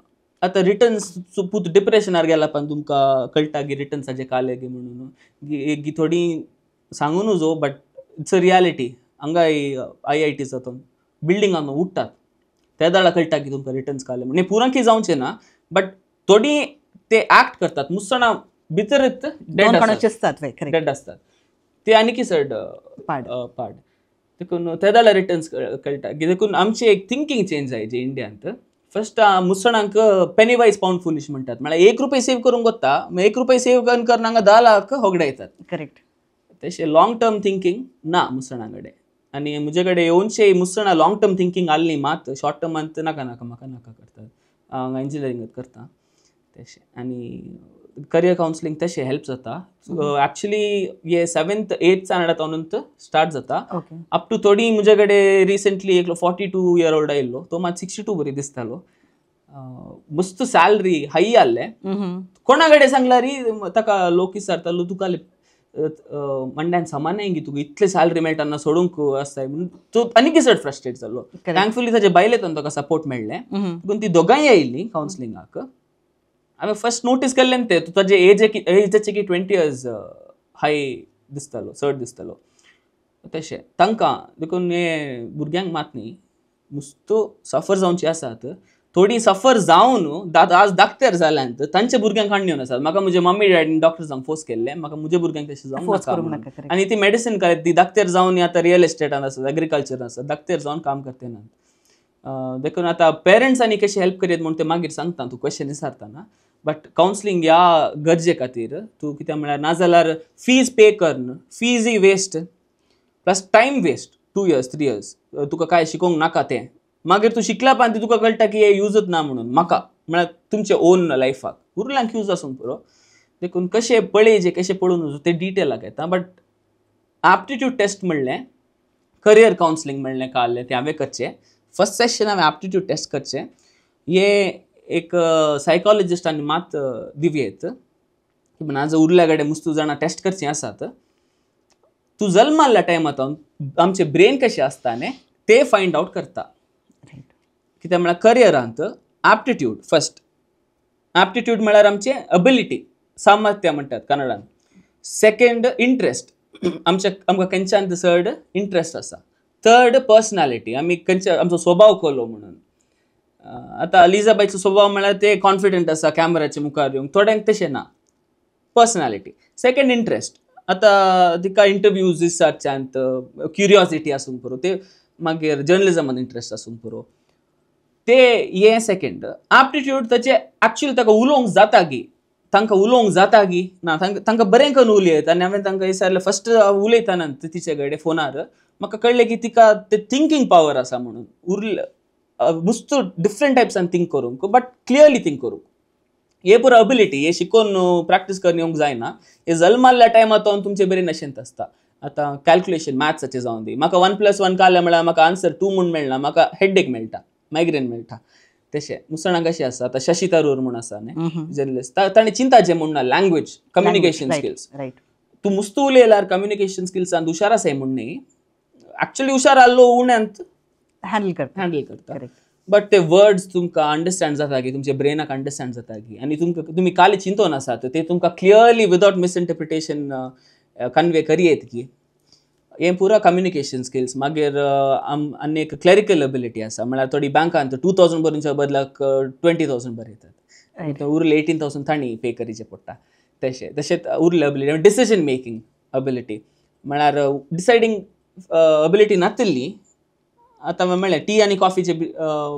आतां रिटर्न्स पूत डिप्रेशनार गेला पण तुमकां कळटा की रिटर्न्साचे काले गी म्हणून गी थोडी सांगू नजो, बट it's a reality. हांगा IIT जाता बिल्डिंगान उठ्ठात त्या दाडा कळटा की तुमकां रिटर्न्स काले म्हणून. पुरांकी जावचें ना बट थोडी ते एक्ट करतात मुसणां भितरच डेड आसतात ते आनीकी चड पाड देखून ते दाडा रिटर्न्स कळटा. देखून आमची एक थिंकींग चेंज जाय जे इंडियांत. फर्स्ट मुसणांक पेनी वायज पावंड फुलिश म्हणटात, म्हळ्यार 1 रुपये सेव करूंक वता, 1 रुपये सेव करून हांगा 10 लाख होगडायतात. करेक्ट. तशें लॉंग टर्म थिंकींग ना मुसणां कडेन. आनी म्हजे कडेन येवनशे मुसणां लॉंग टर्म थिंकींग आहली मात शॉर्ट टर्मांत नाका नाका म्हाका नाका करतात, हांगा इंजिनियरींग करता तशें. आनी करियर कावन्सिलींग तशें हेल्प जाता. एक्चुली हे 7th 8th स्टँडर्डांत स्टार्ट जाता अप टू थोडी. म्हजे कडेन रिसेंटली एकलो 42 इयर ओल्ड आयिल्लो, तो मात 62 बरी दिसतालो, मस्त सॅलरी हाय आहले. कोणा कडेन सांगल्यार ताका लोक विचारतालो तुका मंड्यान सामान्य गी तुका इतले सॅलरी मेळटा ना सोडूंक आसताय म्हणून तो आनीक चड फ्रस्ट्रेट जालो. थँकफुली ताजे बायलेन ताका सपोर्ट मेळ्ळें, देखून ती दोगांय आयिल्लीं कावन्सिलिंगाक. हांवें फर्स्ट नोटीस केल्लें तें ताजे एजाचे की 20 इयर्स हाय दिसतालो, चड दिसतालो तशें तांकां. देखून हे भुरग्यांक मात न्ही नुस्तो सफर जावची आसात, थोडी सफर जावन आज दाक्तेर जाल्यान तांच्या भुरग्यांक हाडून येवन आसात. म्हाका म्हजे मम्मी डॅडीन डॉक्टर जावंक फोर्स केल्लें, म्हाका म्हज्या भुरग्यांक तशें जावंक नाका. आनी ती मेडिसीन करीत ती दाक्तेर जावन आतां रियल इस्टेटान आसात, एग्रीकल्चर आसात, दाक्तेर जावन काम करते नात. देखून आतां पेरंट्सांनी कशें हेल्प करीत म्हूण ते मागीर सांगता, तूं क्वेश्चन विचारतना. बट कावन्सिलींग ह्या गरजे खातीर तूं कित्याक म्हळ्यार नाजाल्यार फीज पे करून फीजय waste plus time waste 2 years 3 years तुका कांय शिकोवंक नाका तें. मागीर तूं शिकल्या उपरांत तुका कळटा की हें युजूच ना म्हणून म्हाका, म्हळ्यार तुमचे ओन लायफाक. उरल्यांक यूज आसूंक पुरो. देखून कशें पळयचें, कशें पळोवन तें डिटेलाक येता. बट एप्टिट्यूड टेस्ट म्हणलें, करियर कावन्सिलींग म्हणलें काडलें, तें हांवें करचें. फर्स्ट सेशन हांवें एप्टिट्यूड टेस्ट करचें. हे एक सायकोलॉजिस्टांनी मात दिवयेत नाजाल्यार उरल्या कडेन मुस्तू जाणां टेस्ट करचीं आसात. तूं जल्माल्ल्या टायमार आमचें ब्रेन कशें आसता न्ही ते फायंड आवट करता. कित्याक म्हळ्यार करियरांत एप्टिट्यूड फर्स्ट. एप्टिट्यूड म्हळ्यार आमचें एबिलिटी, सामर्थ्य म्हणटात कन्नडान. सेकंड इंट्रस्ट, आमच्या आमकां खंयच्यान चड इंट्रस्ट आसा. थर्ड पर्सनॅलिटी, आमी खंयच्या आमचो स्वभाव कलो म्हणून. आतां लिजाबायचो स्वभाव म्हळ्यार ते कॉन्फिडंट आसा कॅमराच्या मुखार येवंक, थोड्यांक तशें ना. पर्सनॅलिटी. सेकंड इंट्रस्ट, आतां तिका इंटरव्यूज दिसाच्यांत क्युरियोसिटी आसूंक पुरो, ते मागीर जर्नलिजमान इंट्रस्ट आसूंक पुरो, ते हे सेकंड. एप्टिट्यूड ताचे एक्चुअली ताका उलोवंक जाता गी, तांकां उलोवंक जाता गी ना, तांकां बरें करून उलयत. आनी हांवें तांकां विचारलें फर्स्ट उलयतना तिचे कडेन फोनार, म्हाका कळ्ळें की तिका ते थिंकींग पावर आसा म्हणून. उरले मुस्तू डिफरंट टायप्सान थिंक करूंक, बट क्लियरली थिंक करूंक. हे पुरो अबिलिटी हे शिकोवन प्रॅक्टीस करून येवंक जायना. हे जल्माल्ल्या टायमार तो तुमचे बरें नशेंत आसता. आतां कॅल्क्युलेशन मॅथ्साचें जावन दी, म्हाका 1 + 1 काडलें म्हळ्यार म्हाका आन्सर 2 म्हूण मेळना, म्हाका हेडेक मेळटा, मायग्रेन मेळटा. तशें मुसळांक कशें आसा, आतां शशी थरूर म्हूण आसा न्ही जर्नलिस्ट, ताणें चिंताचें म्हूण ना लँग्वेज कम्युनिकेशन स्किल्स. तूं मुस्तू उलयल्यार कम्युनिकेशन स्किल्सान हुशार आसाय म्हूण न्ही, एक्चुअली हुशार आहलो उण्यांत हँडल करता. हँडल करता. बट ते वर्ड्स तुमकां अंडरस्टँड जाता की, तुमच्या ब्रेनाक अंडरस्टँड जाता की, आनी तुमकां तुमी काली चिंतून आसात ते तुमकां क्लियरली विदाउट मिसइंटरप्रिटेशन कन्वे करयेत की, हें पुरा कम्युनिकेशन स्किल्स. मागीर आनी एक क्लरिकल एबिलिटी आसा, म्हळ्यार थोडी बँकांत 2,000 भरूच्या बदलाक 20,000 बरयतात, उरले 18,000 तांणी पे करीचे पडटा. तशें तशेंच उरले एबिलिटी डिसिजन मेकिंग एबिलिटी, म्हळ्यार डिसायडींग एबिलिटी नातिल्ली. आतां म्हणलें टी आनी कॉफीचे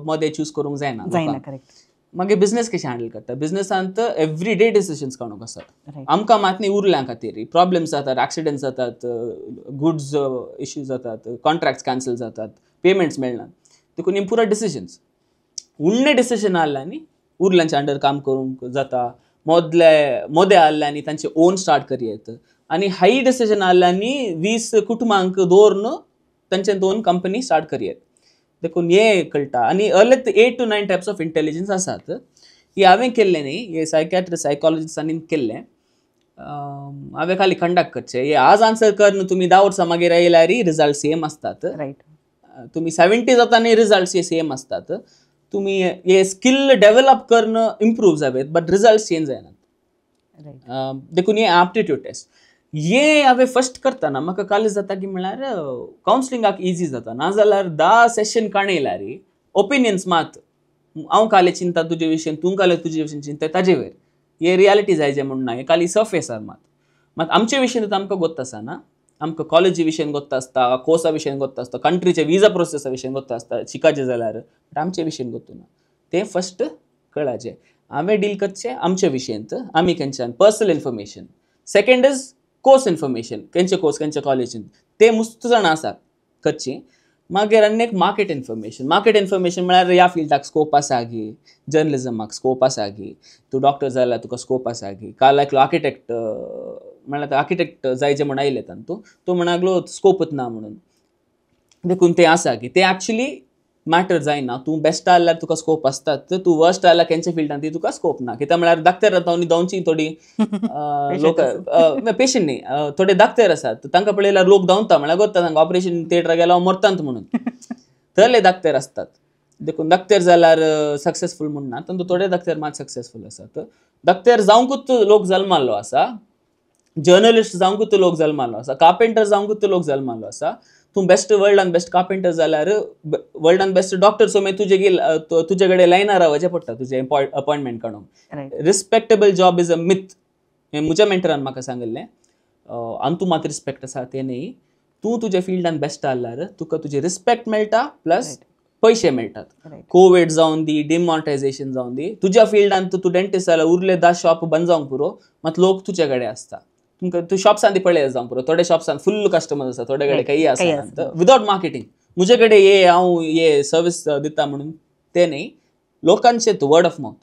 मदें चूज करूंक जायना. जायना, करेक्ट. मागीर बिझनेस कशें हँडल करता, बिझनेसांत एवरी डे डिसिजन्स काडूंक आसात आमकां मात न्ही, उरल्या खातीर प्रॉब्लम्स जातात, एक्सिडंट्स जातात, गुड्स इश्यू जातात, कॉन्ट्रॅक्ट्स कॅन्सल जातात, पेमेंट्स मेळनात. देखून हे पुरा डिसिजन्स उण्णे डिसिजन आहले न्ही उरल्यांच्या अंडर काम करूंक जाता, मोदले मोदे आहले आनी तांचे ओन स्टार्ट करयेत, आनी हाय डिसिजन आहले आनी 20 कुटुंबांक दवरून तांचे दोन कंपनी स्टार्ट करयेत. देखून हे कळटा. आनी अर्लेत 8 to 9 types of intelligence आसात. हे हांवें केल्लें न्ही, हे सायकॅट्रिस्ट सायकॉलॉजिस्टांनी केल्लें. हांवें खाली कंडक्ट करचें. हे आज आन्सर कर, तुमी 10 वर्सां मागीर आयल्यार रिजल्ट सेम आसतात. तुमी 70 जाता न्ही रिजल्ट्स हे सेम आसतात. तुमी हे स्किल डेव्हलप करून इम्प्रूव जावेत, बट रिजल्ट चेंज जायनात. देखून हे एप्टिट्यूड टेस्ट हे हांवें फर्स्ट करतना म्हाका कालेज जाता की म्हळ्यार कावन्सिलिंगाक इजी जाता. नाजाल्यार 10 सेशन काणयल्यार ओपिनियन्स मात, हांव काले चिंता तुजे विशीं, तूं काले तुजे विशीं चिंता ताजे वयर, हे रियालिटी जायचे म्हूण ना. हे खाली सर्फेसार मात मात आमचे विशीं आमकां गोत्त आसा ना, आमकां कॉलेजी विशयन गोत्त आसता, कोर्सा विशयन गोत्त आसता, कंट्रीचे विजा प्रोसेसा विशयन गोत्त आसता शिकाचें जाल्यार, बट आमचे विशयन गोत्तू ना. तें फर्स्ट कळाचें हांवें डील करचें आमचे विशयंत, आमी खंयच्यान personal information. Second is course information, खंयचे कोर्स खंयच्या कॉलेजीन ते मुस्त जाणां आसात करची. मागीर आनी एक मार्केट इन्फॉर्मेशन. मार्केट इन्फॉर्मेशन म्हळ्यार ह्या फिल्डाक स्कोप आसा गी, जर्नलिजमाक स्कोप आसा गी, तूं डॉक्टर जाल्यार तुका स्कोप आसा गी. काल एकलो आर्किटेक्ट, म्हळ्यार आर्किटेक्ट जायचे म्हण आयले तातूंत, तो म्हणागलो स्कोपच ना म्हणून. देखून तें आसा की तें एक्चुली मॅटर जायना. तूं बेस्ट आहल्यार तुका स्कोप आसतात, तूं वर्स्ट आहल्यार खंयच्या फिल्डान ती तुका स्कोप ना. कित्याक म्हळ्यार डाक्टर आतां आनी धांवची थोडी लोक, पेशंट न्ही, थोडे डाक्टर आसात तांकां पळयल्यार लोक धांवता, म्हळ्यार गोत्ता तांकां ऑपरेशन थिएटर गेल्यार मरतात म्हणून, थंयले डाक्टर आसतात. देखून डाक्टर जाल्यार सक्सेसफूल म्हूण ना, तातूंत थोडे डाक्टर मात सक्सेसफूल आसात. डाक्टर जावंकूच लोक जल्माल्लो आसा, जर्नलिस्ट जावंकूच लोक जल्माल्लो आसा, कार्पेंटर जावंकूच लोक जल्माल्लो आसा. तूं बेस्ट वर्ल्डान बेस्ट कार्पेंटर जाल्यार वर्ल्डान बेस्ट डॉक्टर, सो मागीर तुजे कडेन लायनार रावचें पडटा तुजें अपॉयंटमेंट काडूंक. Respectable job is a myth, हें म्हज्या मेंटरान म्हाका सांगिल्लें. आनी तूं मात रिस्पेक्ट आसा तें न्ही, तूं तुज्या फिल्डान बेस्ट आहल्यार तुका तुजी रिस्पेक्ट मेळटा, प्लस पयशे मेळटात. कोवीड जावन दी, डिमॉनिटायझेशन जावन दी, तुज्या फिल्डान तूं डेंटिस्ट जाल्यार उरले 10 शॉप बंद जावंक पुरो, मात लोक तुजे कडेन आसता. तुमकां तूं शॉप्सान ती पळय जावंक पुरो, थोडे शॉप्सान फुल कस्टमर्स आसा, थोडे कडेन काही आसा विदाउट मार्केटिंग. म्हजे कडेन ये हांव ये सर्वीस दिता म्हणून ते न्ही, लोकांचे word of mouth,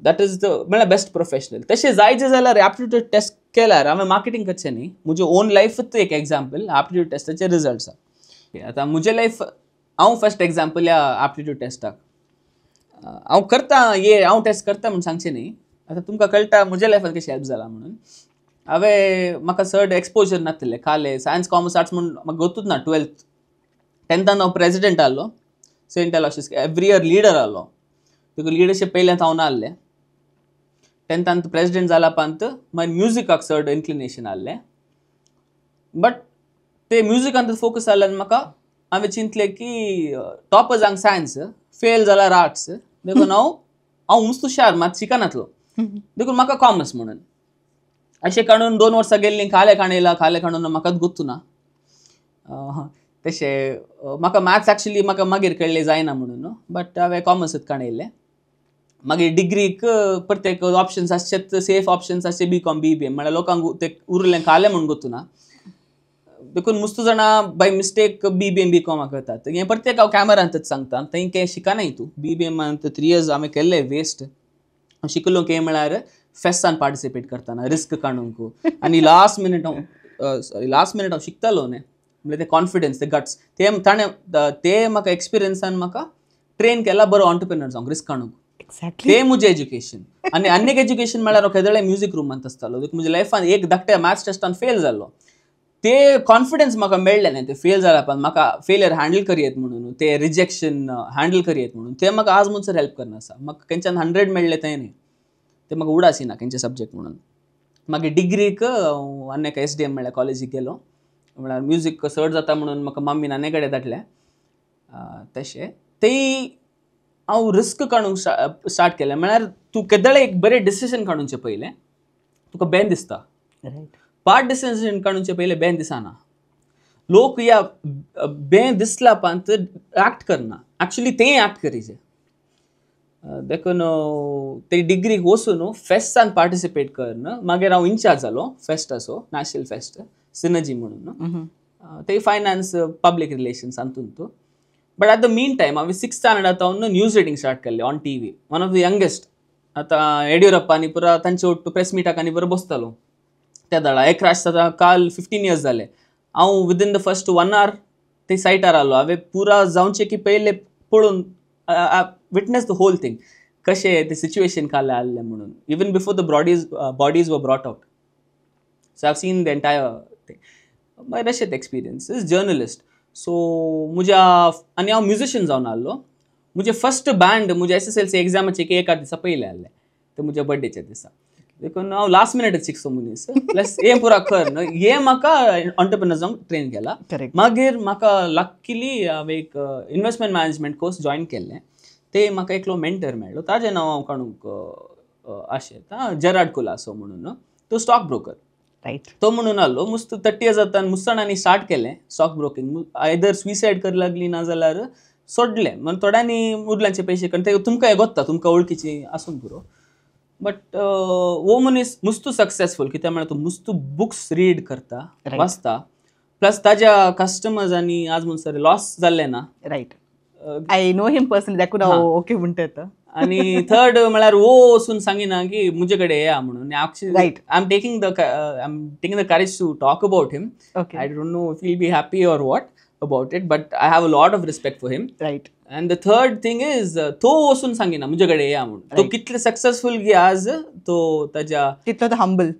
that is the म्हळ्यार बेस्ट प्रोफेशनल. तशें जायचे जाल्यार एप्टिट्यूड टेस्ट केल्यार हांवें मार्केटिंग करचें न्ही, म्हजे ओन लायफूच एक एग्जाम्पल एप्टिट्यूड टेस्टाचे रिजल्ट्स आसा. आतां म्हजे लायफ हांव फर्स्ट एग्जाम्पल ह्या एप्टिट्यूड टेस्टाक हांव करता, ये हांव टेस्ट करता म्हूण सांगचें न्ही. आतां तुमकां कळटा म्हज्या लायफान कशें हेल्प जाला म्हणून. हांवें म्हाका चड एक्सपोजर नासलें खालें सायन्स कॉमर्स आर्ट्स म्हूण म्हाका गोतूच ना. 12th 10थान हांव प्रेजिडेंट आहलो Saint Aloysius, every year leader आहलो, देखून लिडरशीप पयल्यान हांव ना आहलें. 10थान प्रेजिडेंट जाला पांत मागीर म्युजिकाक चड इन्क्लिनेशन आहलें, बट ते म्युजिकान फोकस जाल्यान म्हाका हांवें चिंतलें की टॉपर्सांक सायन्स, फेल जाल्यार आर्ट्स, देखून हांव हांव मुस्त हुशार मात शिकनातलो, देखून म्हाका कॉमर्स म्हणून. अशें काडून 2 वर्सां गेल्लीं, खालें काणयलां, खालें काडून म्हाकाच गोत्तू ना. तशें म्हाका मॅथ्स एक्चुली म्हाका मागीर कळ्ळें जायना म्हणून, बट हांवें कॉमर्सूच काणयलें. मागीर डिग्रीक प्रत्येक ऑप्शन्स आसचेच, सेफ ऑप्शन्स आसचे B com B B M, म्हळ्यार लोकांक ते उरलें खालें म्हूण गोत्तू ना, देखून मुस्त जाणां by mistake B B M B कॉमाक वतात. हें प्रत्येक हांव कॅमेरांतच सांगता, थंय कांय शिकनाय तूं. बी बी एमान 3 इयर्स हांवें केल्ले वेस्ट. हांव शिकलो की म्हळ्यार फेस्तान पार्टिसिपेट करतना रिस्क काडूंक, आनी लास्ट मिनट हांव सॉरी लास्ट मिनट हांव शिकतालो न्ही, म्हणल्यार ते कॉन्फिडन्स ते गट्स ते ताणें ते म्हाका एक्सपिरियन्सान म्हाका ट्रेन केला बरो ऑन्टरप्रिनर जावंक, रिस्क काडूंक. एक्झॅक्टली ते म्हजें एज्युकेशन. आनी आनीक एज्युकेशन म्हळ्यार हांव केदळे म्युजीक रुमांत आसतालो, देखून म्हज्या लायफान एक धाकट्या मॅथ्स टेस्टान फेल जाल्लो, ते कॉन्फिडन्स म्हाका मेळ्ळें न्ही, ते फेल जाल्या पण म्हाका फेलियर हँडल करयेत म्हणून, ते रिजेक्शन हँडल करयेत म्हणून, ते म्हाका आज म्हणसर हेल्प करना आसा. म्हाका खंयच्यान 100 मेळ्ळें तें न्ही, ते म्हाका उडासी ना खंयचे सब्जेक्ट म्हणून. मागीर डिग्रीक आनी एका एस डी एम म्हळ्यार कॉलेजीक गेलो, म्हळ्यार म्युजीक चड जाता म्हणून म्हाका मम्मीन आनी कडेन धाडलें. तशें तेय हांव रिस्क काडूंक स्टार्ट केलें. म्हळ्यार तूं केदळे एक बरें डिसिजन काडूंचें पयलें तुका बेन दिसता, पार्ट डिसिजन काडूंचें पयलें बेन दिसना. लोक ह्या बेन दिसला पांत एक्ट करना, एक्चुली तें एक्ट करीचे. देखून ते डिग्रीक वचून फेस्टान पार्टिसिपेट करून मागीर हांव इन्चार्ज जालो फेस्टाचो, नॅशनल फेस्ट सिनर्जी म्हणून, ते फायनान्स पब्लीक रिलेशन्स हातूंत. But at the mean time हांवें 6th स्टँडर्डांत हांव न्यूज रिडींग स्टार्ट केल्लें on T V, one of the youngest. आतां येडियुरप्पा आनी पुरा तांचे ಒಟ್ಟು प्रेस मिटाक आनी बरो बसतालो त्या दळा. एक राश आतां काल 15 इयर्स जाले, हांव विदीन the first 1 our ते सायटार आलो. हांवें पुरा जावचें की पयलें पळोवन विटनेस the whole thing, कशें ते सिच्युएशन काल आहलें म्हणून, even before the bodies were brought out. So I have seen the entire thing. मागीर अशेंच एक्सपिरियन्स is journalist. सो म्हज्या आनी हांव म्युजिशियन जावन आहलो. म्हजें फर्स्ट बँड म्हज्या एस एस एल सी एग्जामाचे एका दिसा पयलें आहलें, तें म्हज्या बर्थडेच्या दिसा. देखून हांव लास्ट मिनटच शिकचो मनीस, प्लस हें पुरा कर न्हय, हें म्हाका ऑन्टरप्रिनर जावंक ट्रेन केला. मागीर म्हाका लक्किली हांवें एक इनवेस्टमेंट मॅनेजमेंट कोर्स जॉयन केल्लें, ते म्हाका एकलो मेंटर मेळ्ळो, ताजें नांव हांव काडूंक आशेता, जेराड कुलासो म्हणून, तो स्टॉक ब्रोकर. रायट. तो म्हणून आहलो मुस्त 30 इयर्स जाता मुस्ताणांनी स्टार्ट केलें स्टॉक ब्रोकिंग, आयदर सुसायड कर लागली ना जाल्यार सोडलें. म्हण थोड्यांनी उरल्यांचे पयशे कारण ते तुमकां हें गोत्ता, तुमकां वळखीची आसूंक पुरो. बट हो मनीस मुस्तू सक्सेसफूल, कित्याक म्हळ्यार तो मुस्तू बुक्स रीड करता, वाचता, प्लस ताज्या कस्टमर्सांनी आज म्हणसर लॉस जाल्लें ना. Right, I know him personally, देखून हांव ओके म्हणटा. आनी थर्ड म्हळ्यार वो वचून सांगिना की म्हजे कडेन येया म्हणून. Actually I am taking the courage to talk about him. I don't know if he'll be happy or what about it, but I have a lot of respect for him. Right. And the third thing is तो वचून सांगिना म्हजे कडेन येया म्हणून. तो कितले successful गी आज तो ताज्या तितलो तो हंबल,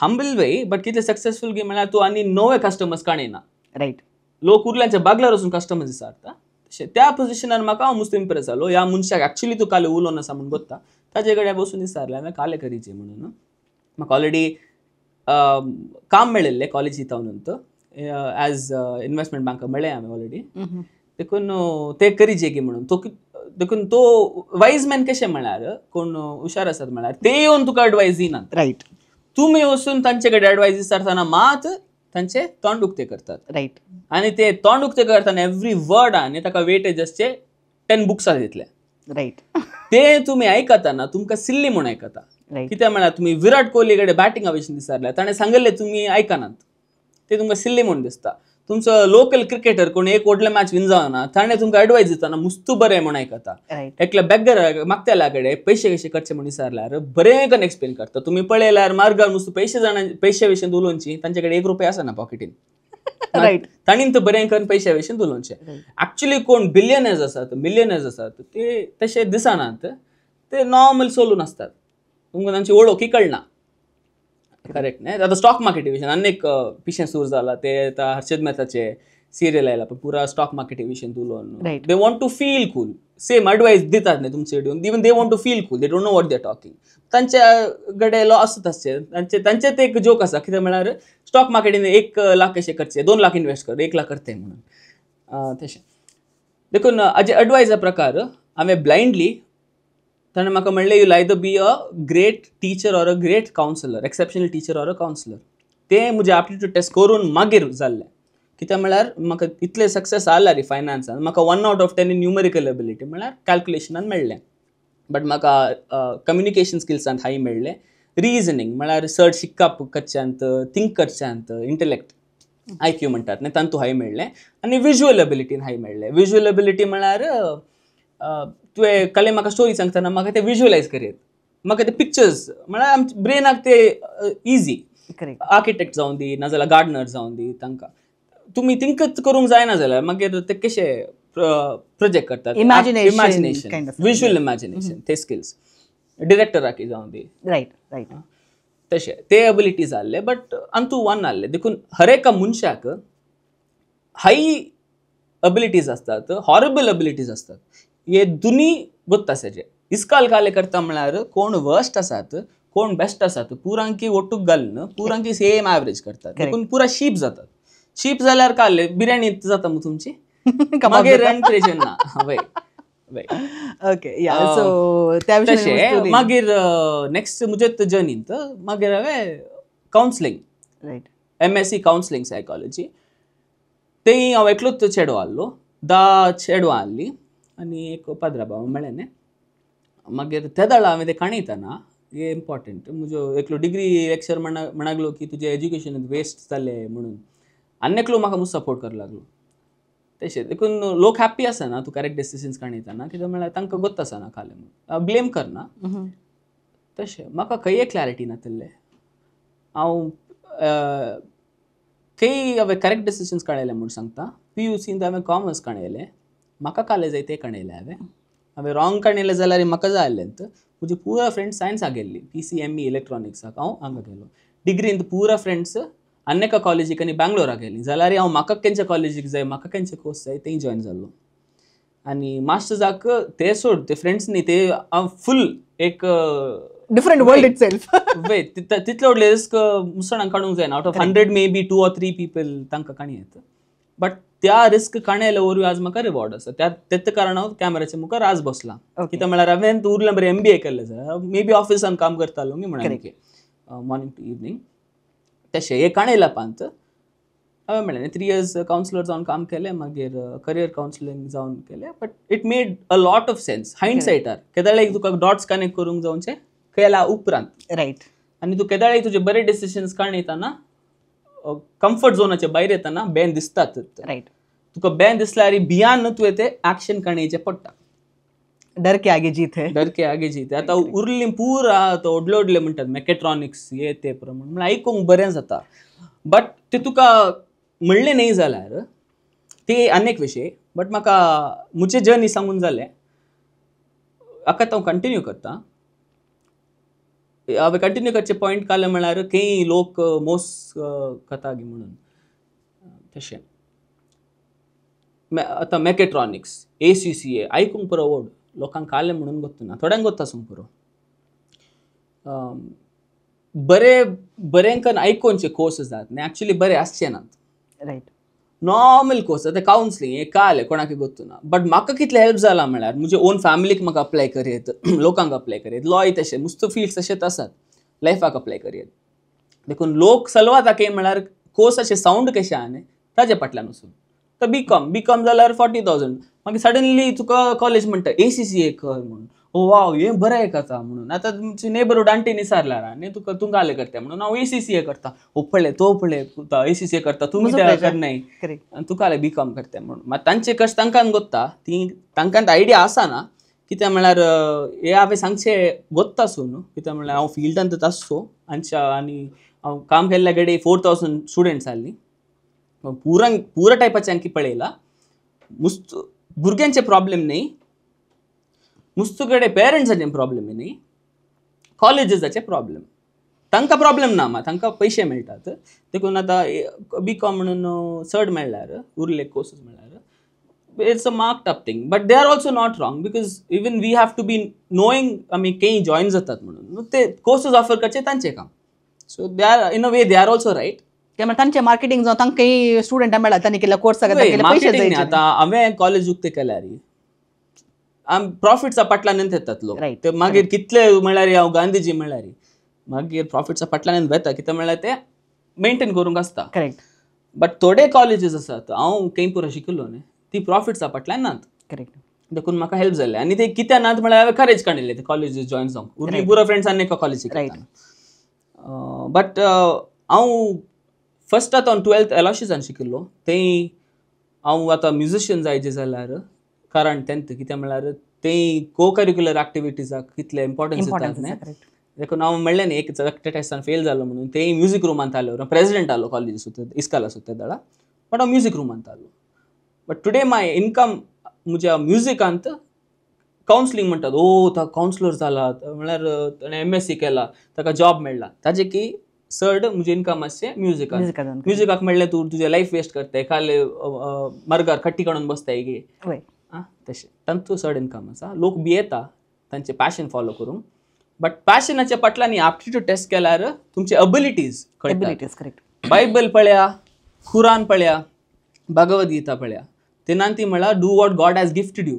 हंबल वे, बट कितले सक्सेसफूल गी म्हळ्यार तो आनी नवे कस्टमर्स काडिना. रायट. लोक उरल्यांच्या बागल्यार वचून कस्टमर्स विचारता. तशें त्या पोजिशनार म्हाका हांव मुस्त इम्प्रेस जालो. ह्या मनशाक एक्चुली तूं काल उलोवन आसा म्हूण गोत्ता, ताजे कडेन बसून विचारलें हांवें कालें करीचें म्हणून. म्हाका ऑलरेडी काम मेळिल्लें कॉलेजी जावन एज इनवेस्टमेंट बँकर मेळ्ळें हांवें ऑलरेडी, देखून ते करीचे की म्हणून. तो देखून तो वायज मॅन कशें म्हळ्यार कोण हुशार आसात म्हळ्यार ते येवन तुका एडवायज दिनात. रायट. तुमी वचून तांचे कडेन एडवायज विचारतना मात तांचे तोंड उक्ते करतात. रायट. आनी ते तोंड उक्ते करतना एवरी वर्ड आनी ताका वेटेज आसचे 10 बुक्स आसा तितले. रायट. ते तुमी आयकताना तुमकां सिल्ली म्हूण आयकता. कित्याक म्हळ्यार तुमी विराट कोहली कडेन बॅटिंगा विशीं विचारल्यार ताणें सांगिल्लें तुमी आयकनात, ते तुमकां सिल्ली म्हूण दिसता. तुमचो लोकल क्रिकेटर कोण एक व्हडले मॅच विन जावना ताणें तुमकां एडवायस दितना मुस्तू बरें म्हूण आयकता. एकल्या बेगर मागतल्या कडेन पयशे कशे करचे म्हूण विचारल्यार बरें करून एक्सप्लेन करता. तुमी पळयल्यार मार्गार मुस्तू पयशे जाणां पयशे विशीं उलोवची, तांचे कडेन 1 रुपया आसना पॉकेटीन. रायट. तांणी तर बरें करून पयशा विशीं उलोवचें. एक्चुअली कोण बिलियनर्स आसात, मिलियनर्स आसात ते तशे दिसनात, ते नॉर्मल सोलून आसतात, तुमकां तांची वळखी कळना. करेक्ट न्ही. आतां स्टॉक मार्केटी विशीं आनी एक पिशें सूर जाला, ते आतां हर्षद मेहताचे सिरियल आयला पण पुरा स्टॉक मार्केटी विशीं उलोवन they want to feel cool. Same advice दितात न्ही तुमचे येवन, even they want to feel cool, they don't know what they are talking. तांच्या कडेन लॉस आसचे, तांचे ते एक जोक आसा कितें म्हळ्यार स्टॉक मार्केटीन 1 लाख कशें करचे, 2 लाख इन्वेस्ट कर, 1 लाख करते म्हणून तशें. देखून हाजे एडवायजा प्रकार हांवें ब्लायंडली ताणें म्हाका म्हणलें you either be a great teacher or a great counsellor, exceptional teacher or a counsellor. तें म्हजें एप्टिट्यूड टेस्ट करून मागीर जाल्लें. कित्याक म्हळ्यार म्हाका इतलें सक्सेस जालां रे फायनान्सान, म्हाका 1 out of 10 in numerical ability म्हळ्यार कॅल्क्युलेशनान मेळ्ळें, बट म्हाका कम्युनिकेशन स्किल्सांत हाय मेळ्ळें, रिजनींग म्हळ्यार चड शिकप करच्यांत, थिंक करच्यांत, इंटलेक्ट आयक्यू म्हणटात न्ही तांतू हाय मेळ्ळें, आनी विज्युअल एबिलिटीन हाय मेळ्ळें. विज्युअल एबिलिटी म्हळ्यार तुवें कले म्हाका स्टोरी सांगतना म्हाका ते विज्युअलायज करयत, म्हाका ते पिक्चर्स म्हळ्यार आमच्या ब्रेनाक ते इजी. आर्किटेक्ट जावन दी नाजाल्यार गार्डनर जावन दी, तांकां तुमी थिंकच करूंक जायना जाल्यार मागीर ते कशे प्रोजेक्ट करतात, इमॅजिनेशन, विज्युअल इमॅजिनेशन, ते स्किल्स डिरेक्टराक जावन दी. Right right. तशें ते एबिलिटी जाल्ले, बट अंतू 1 आहले. देखून हर एका मनशाक हाय एबिलिटीज आसतात, हॉरेबल एबिलिटीज आसतात, हे दोनी गोत्त आसाचे. इस्काल काले करता म्हळ्यार कोण वर्स्ट आसात कोण बेस्ट आसात पुरांकी ओटूक घालून पुरांकी सेम ॲवरेज करतात, देखून पुरा शीप जातात. शीप जाल्यार काले बिर्याणी जाता मग तुमची, मागीर एनकरेजन ना. वय वय. ओके. या सो त्या तशें मागीर नेक्स्ट म्हजे जर्नींत मागीर हांवें counselling, right, MSc counselling psychology, तें हांव एकलोच चेडो आहलो, 10 चेडवां आहलीं आनी एक पाद्रा बाबा मेळ्ळें न्ही. मागीर ते दाळ हांवें तें काणयतना हें इम्पॉर्टंट, म्हजो एकलो डिग्री लेक्चर म्हणागलो की तुजें एज्युकेशन वेस्ट जालें म्हणून, आनी एकलो म्हाका मुस सपोर्ट करूं लागलो. तशें देखून लोक हॅप्पी आसना तूं करेक्ट डिसिजन्स काणयतना, कित्याक म्हळ्यार तांकां गोत्त आसना खालें म्हणून, ब्लेम करना. तशें म्हाका खंय क्लॅरिटी नातिल्लें, हांव खंय हांवें करेक्ट डिसिजन्स काडले म्हूण सांगता. PUCंत हांवें कॉमर्स काणयलें, म्हाका कालें जाय तें काणयलें हांवें, हांवें रॉंग काणयलें जाल्यार म्हाका जाय आसलें. म्हजी पुरा फ्रेंड्स सायन्साक गेल्ली, PCME इलेक्ट्रॉनिक्साक, हांव हांगा गेलो. डिग्रींत पुरा फ्रेंड्स आनी एका कॉलेजीक आनी बेंगलोराक गेलीं, जाल्यार हांव म्हाका केंच्या कॉलेजीक जाय, म्हाका केंचे कोर्स जाय थंय जॉयन जाल्लो. आनी मास्टर्साक ते सोड, ते फ्रेंड्स न्ही, ते हांव फूल एक डिफरंट वर्ल्ड it self. वय तितले व्हडले रिस्क मुसणांक काडूंक जायना. Out of 100 maybe 2 or 3 people तांकां काणी येता, बट त्या रिस्क काणयल्या वरवीं आज म्हाका रिवॉर्ड आसा. त्या तेच कारण हांव कॅमेराच्या मुखार आज बसलां. कित्याक म्हळ्यार हांवें उरलें बरें MBA केल्लें जाल्यार मे बी ऑफिसान काम करतालो न्ही म्हणून मॉर्निंग टू इवनींग. तशें हे काणयल्या पांत हांवें म्हणलें 3 years कावन्सिलर जावन काम केलें, मागीर करियर कावन्सिलींग जावन केलें, but it made a lot of sense hind सायटार. केदाळे तुका डॉट्स कनेक्ट करूंक जावचें केल्या उपरांत. रायट. आनी तूं केदाळे तुजे बरे डिसिजन्स काणयतना कम्फर्ट झोनाच्या भायर येतना बेन दिसतात. रायट. तुका बेन दिसल्यार भियान तुवें ते एक्शन काणयचें पडटा. डर के आगे जीत है, डर के आगे जीत है. आतां उरलीं पुरा आतां व्हडले व्हडले म्हणटात मेकेट्रॉनिक्स हे ते प्रमाण, म्हळ्यार आयकूंक बरें जाता, बट ते तुका म्हणलें न्ही जाल्यार ते आनी एक विशय. बट म्हाका म्हजें जर्नी सांगून जालें, आतां हांव कंटिन्यू करता. हांवें कंटिन्यू करचे पॉयंट काडलें म्हळ्यार खंय लोक मोस करता म्हणून. तशें आतां मेकेट्रॉनिक्स ACCA आयकूंक पुरो व्हड लोकांक काडलें म्हणून गोत्त ना, थोड्यांक गोत्त आसूंक पुरो. बरे बरें करून आयकोनचे कोर्स आसात न्ही, एक्चुअली बरे आसचे नात. रायट. नॉर्मल कोर्स आतां कावन्सिलींग हें कालें कोणाकय गोत्त ना, बट म्हाका कितलें हेल्प जालां म्हळ्यार म्हजे ओन फॅमिलीक म्हाका अप्लाय करयत, लोकांक अप्लाय करयत, लॉय तशें मुस्त फिल्ड्स तशेंच आसात, लायफाक अप्लाय करयत. देखून लोक सलवाता काय म्हळ्यार कोर्साचे सावंड कशें आहा न्ही ताजे फाटल्यान वचून. तर BCom जाल्यार 40,000, मागीर सडनली तुका कॉलेज म्हणटा ACCA कर म्हणून, ओ वाव हें बरें आयकता म्हणून. आतां तुमची नेबरहूड आंटी निसारल्यार आनी तुका तूं कालें करता म्हणून हांव ACCA करता, ओ पळय तो पळय ACCA करता, तूं कित्याक करनाय आनी तुका आलें BCom करता म्हणून. मात तांचे कश्ट तांकां गोत्ता, ती तांकां आयडिया आसा ना कित्याक म्हळ्यार हे हांवें सांगचें गोत्ता सो न्हू, कित्याक म्हळ्यार हांव फिल्डांतच आसचो आमच्या आनी हांव काम केल्ल्या कडेन 4000 स्टुडंट्स आहली, पुरा पुरा टायपाचे आणखी पळयला. मुस्त भुरग्यांचे प्रॉब्लेम न्ही, मुस्तू कडेन पेरंट्साचे प्रॉब्लेम न्ही, कॉलेजीसाचे प्रॉब्लेम. तांकां प्रॉब्लेम ना मा तांकां पयशे मेळटात देखून आतां BCom म्हणून चड मेळ्ळ्यार उरले कोर्सीस मेळ्ळ्यार it's a marked up thing. But they are also not wrong because even we have to be knowing आमी खंय जॉयन जातात म्हणून ते कोर्सीस ऑफर करचे तांचें काम. So they are in a way they are also right. तांचे marketing जावं तांकां स्टुडंटां मेळटा तांणी केल्ल्या कोर्साक पयशे. आतां हांवें कॉलेज उक्तें केल्यार आम प्रॉफिट्सा फाटल्यान येतात लोक, ते मागीर कितले म्हळ्यार हांव गांधीजी म्हळ्यार मागीर प्रॉफिट्सा फाटल्यान वेता, कितें म्हळ्यार ते मेंटेन करूंक आसता. करेक्ट. बट थोडे कॉलेजीस आसात हांव खंय पुरो शिकिल्लो न्ही, ती प्रॉफिट्सा फाटल्यान नात. करेक्ट. देखून म्हाका हेल्प जालें आनी ते कित्याक नात म्हळ्यार हांवें करेज काडिल्लें ते कॉलेजीस जॉयन जावंक. उरली पुरो फ्रेंड्सान एका कॉलेजीक. बट हांव फर्स्ट आतां हांव 12th एलॉशीसान शिकिल्लो, थंय हांव आतां म्युजिशियन जायचे जाल्यार कारण 10th कित्याक म्हळ्यार थंय को करिक्युलर एक्टिविटीजाक कितलें इम्पॉर्टन्स दितात न्ही, देखून हांव म्हणलें न्ही एक एकट्या टेस्टान फेल जालो म्हणून थंय म्युजीक रुमांत आलो, प्रेजिडेंट आलो कॉलेजी सुद्दां इस्काला सुद्दां दळा, बट हांव म्युजीक रुमांत आलो. बट टुडे my income म्हज्या म्युजिकांत कावन्सिलींग म्हणटात, ओ तो कावन्सिलर जाला म्हळ्यार ताणें MSc केला ताका जॉब मेळ्ळा, ताजे की चड म्हजें इनकम आसचें म्युजिकाक. म्युजिकाक मेळ्ळें तूं तुजें लायफ वेस्ट करताय, काल मर्गार खट्टी काडून बसताय गे आं, तशें तांचो चड इनकम आसा. लोक भियेता तांचें पॅशन फॉलो करूंक, बट पॅशनाच्या फाटल्यान एप्टिट्यूड टेस्ट केल्यार तुमचे एबिलिटीज कळटा. बायबल पळया, कुरान पळया, भगवद गीता पळया, तेन्ना ती म्हळ्यार do what God has gifted you.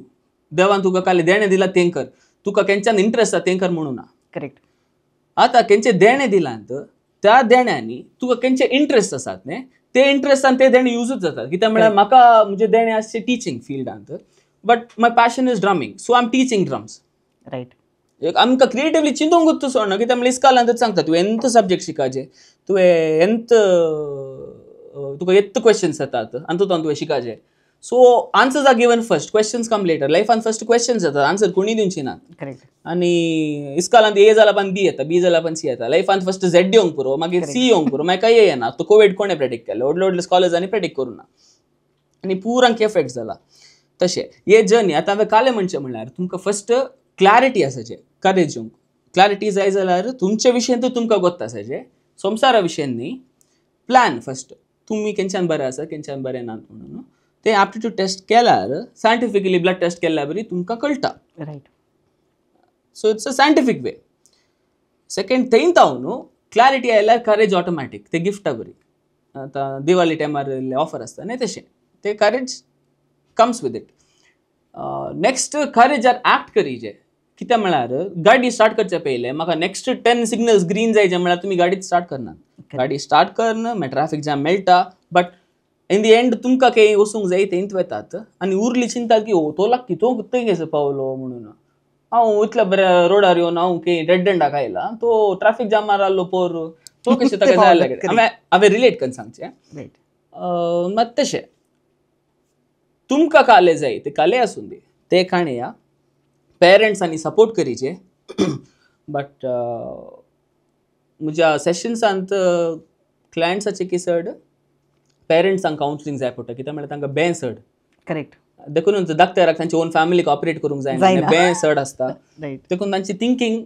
देवान तुका काल देणें दिलां तें कर, तुका केंच्यान इंट्रस्ट आसा तें कर म्हणून ना. करेक्ट. आतां केंचें देणें दिलां त्या देण्यांनी तुका केंचे इंट्रस्ट आसात न्ही, ते इंट्रस्टान ते देणें यूजूच जातात. कित्याक म्हळ्यार म्हाका म्हजें देणें आसचें टिचींग फिल्डांत, but my passion is drumming, so I am teaching drums. Right. आमकां क्रिएटिवली चिंतूंकूच सोडना, कित्याक म्हळ्यार इस्कालांतच सांगता तुवें एंत सब्जेक्ट शिकाचे, तुवें एंत तुका एत क्वेश्चन्स येतात आनी तातूंत तुवें शिकाचे. So answers are given first, questions come later. लायफान first questions येतात, आन्सर कोणी दिवची ना. करेक्ट. आनी इस्कालांत ए जाला पण बी येता, बी जाला पण सी येता. लायफान फर्स्ट झेड येवंक पुरो, मागीर सी येवंक पुरो, मागीर काय येना. तो कोवीड कोणें प्रेडिक्ट केलें, व्हडले व्हडले स्कॉलर्सांनी प्रेडिक्ट करूं ना आनी पुरांक एफेक्ट जाला. तशें हे जर्नी आतां हांवें कालें म्हणचें म्हणल्यार तुमकां फर्स्ट क्लॅरिटी आसाचें, करेज येवंक. क्लॅरिटी जाय जाल्यार तुमचे विशयन तुमकां गोत्ता आसाचें, संवसारा विशयन न्ही. प्लॅन फर्स्ट, तुमी केंच्यान बरें आसा केंच्यान बरें ना म्हणून ते एप्टिट्यूड टेस्ट केल्यार सायंटिफिकली ब्लड टेस्ट केल्यार बरी तुमकां कळटा. Right. So it's a scientific way. Second थंय ताव न्हू क्लॅरिटी आयल्यार करेज ऑटोमॅटीक, ते गिफ्टा बरी. आतां दिवाळी टायमार ऑफर आसता न्ही, तशें ते courage comes with it. Next courage are act करीजे. कित्याक म्हळ्यार गाडी स्टार्ट करचे पयलें म्हाका नेक्स्ट 10 सिग्नल्स ग्रीन जायचे म्हळ्यार तुमी गाडी स्टार्ट करनात. गाडी स्टार्ट करन मागीर ट्रॅफिक जाम मेळटा, बट इन the end तुमकां खंय वचूंक जाय थंयच वेतात आनी उरली चिंता की ओ तो लागकी तो थंय कसो पावलो म्हणून, हांव इतल्या बऱ्या रोडार येवन हांव खंय डेड एंडाक आयला, तो ट्रॅफिक जामार आहलो पोर तो कशें ताका जाय लागले. हांवें रिलेट करून सांगचें. मात तशें तुमकां काले जाय ते काले आसूं दी, ते काणया पेरंट्सांनी सपोर्ट करीचे. बट म्हज्या सेशन्सांत क्लायंट्साचे की चड पेरंट्सांक कावन्सिलींग जाय पडटा, कित्याक म्हळ्यार तांकां बें चड. करेक्ट. देखून डाक्टराक तांचे ओन फॅमिलीक ऑपरेट करूंक जायना, बें चड आसता, देखून तांची थिंकींग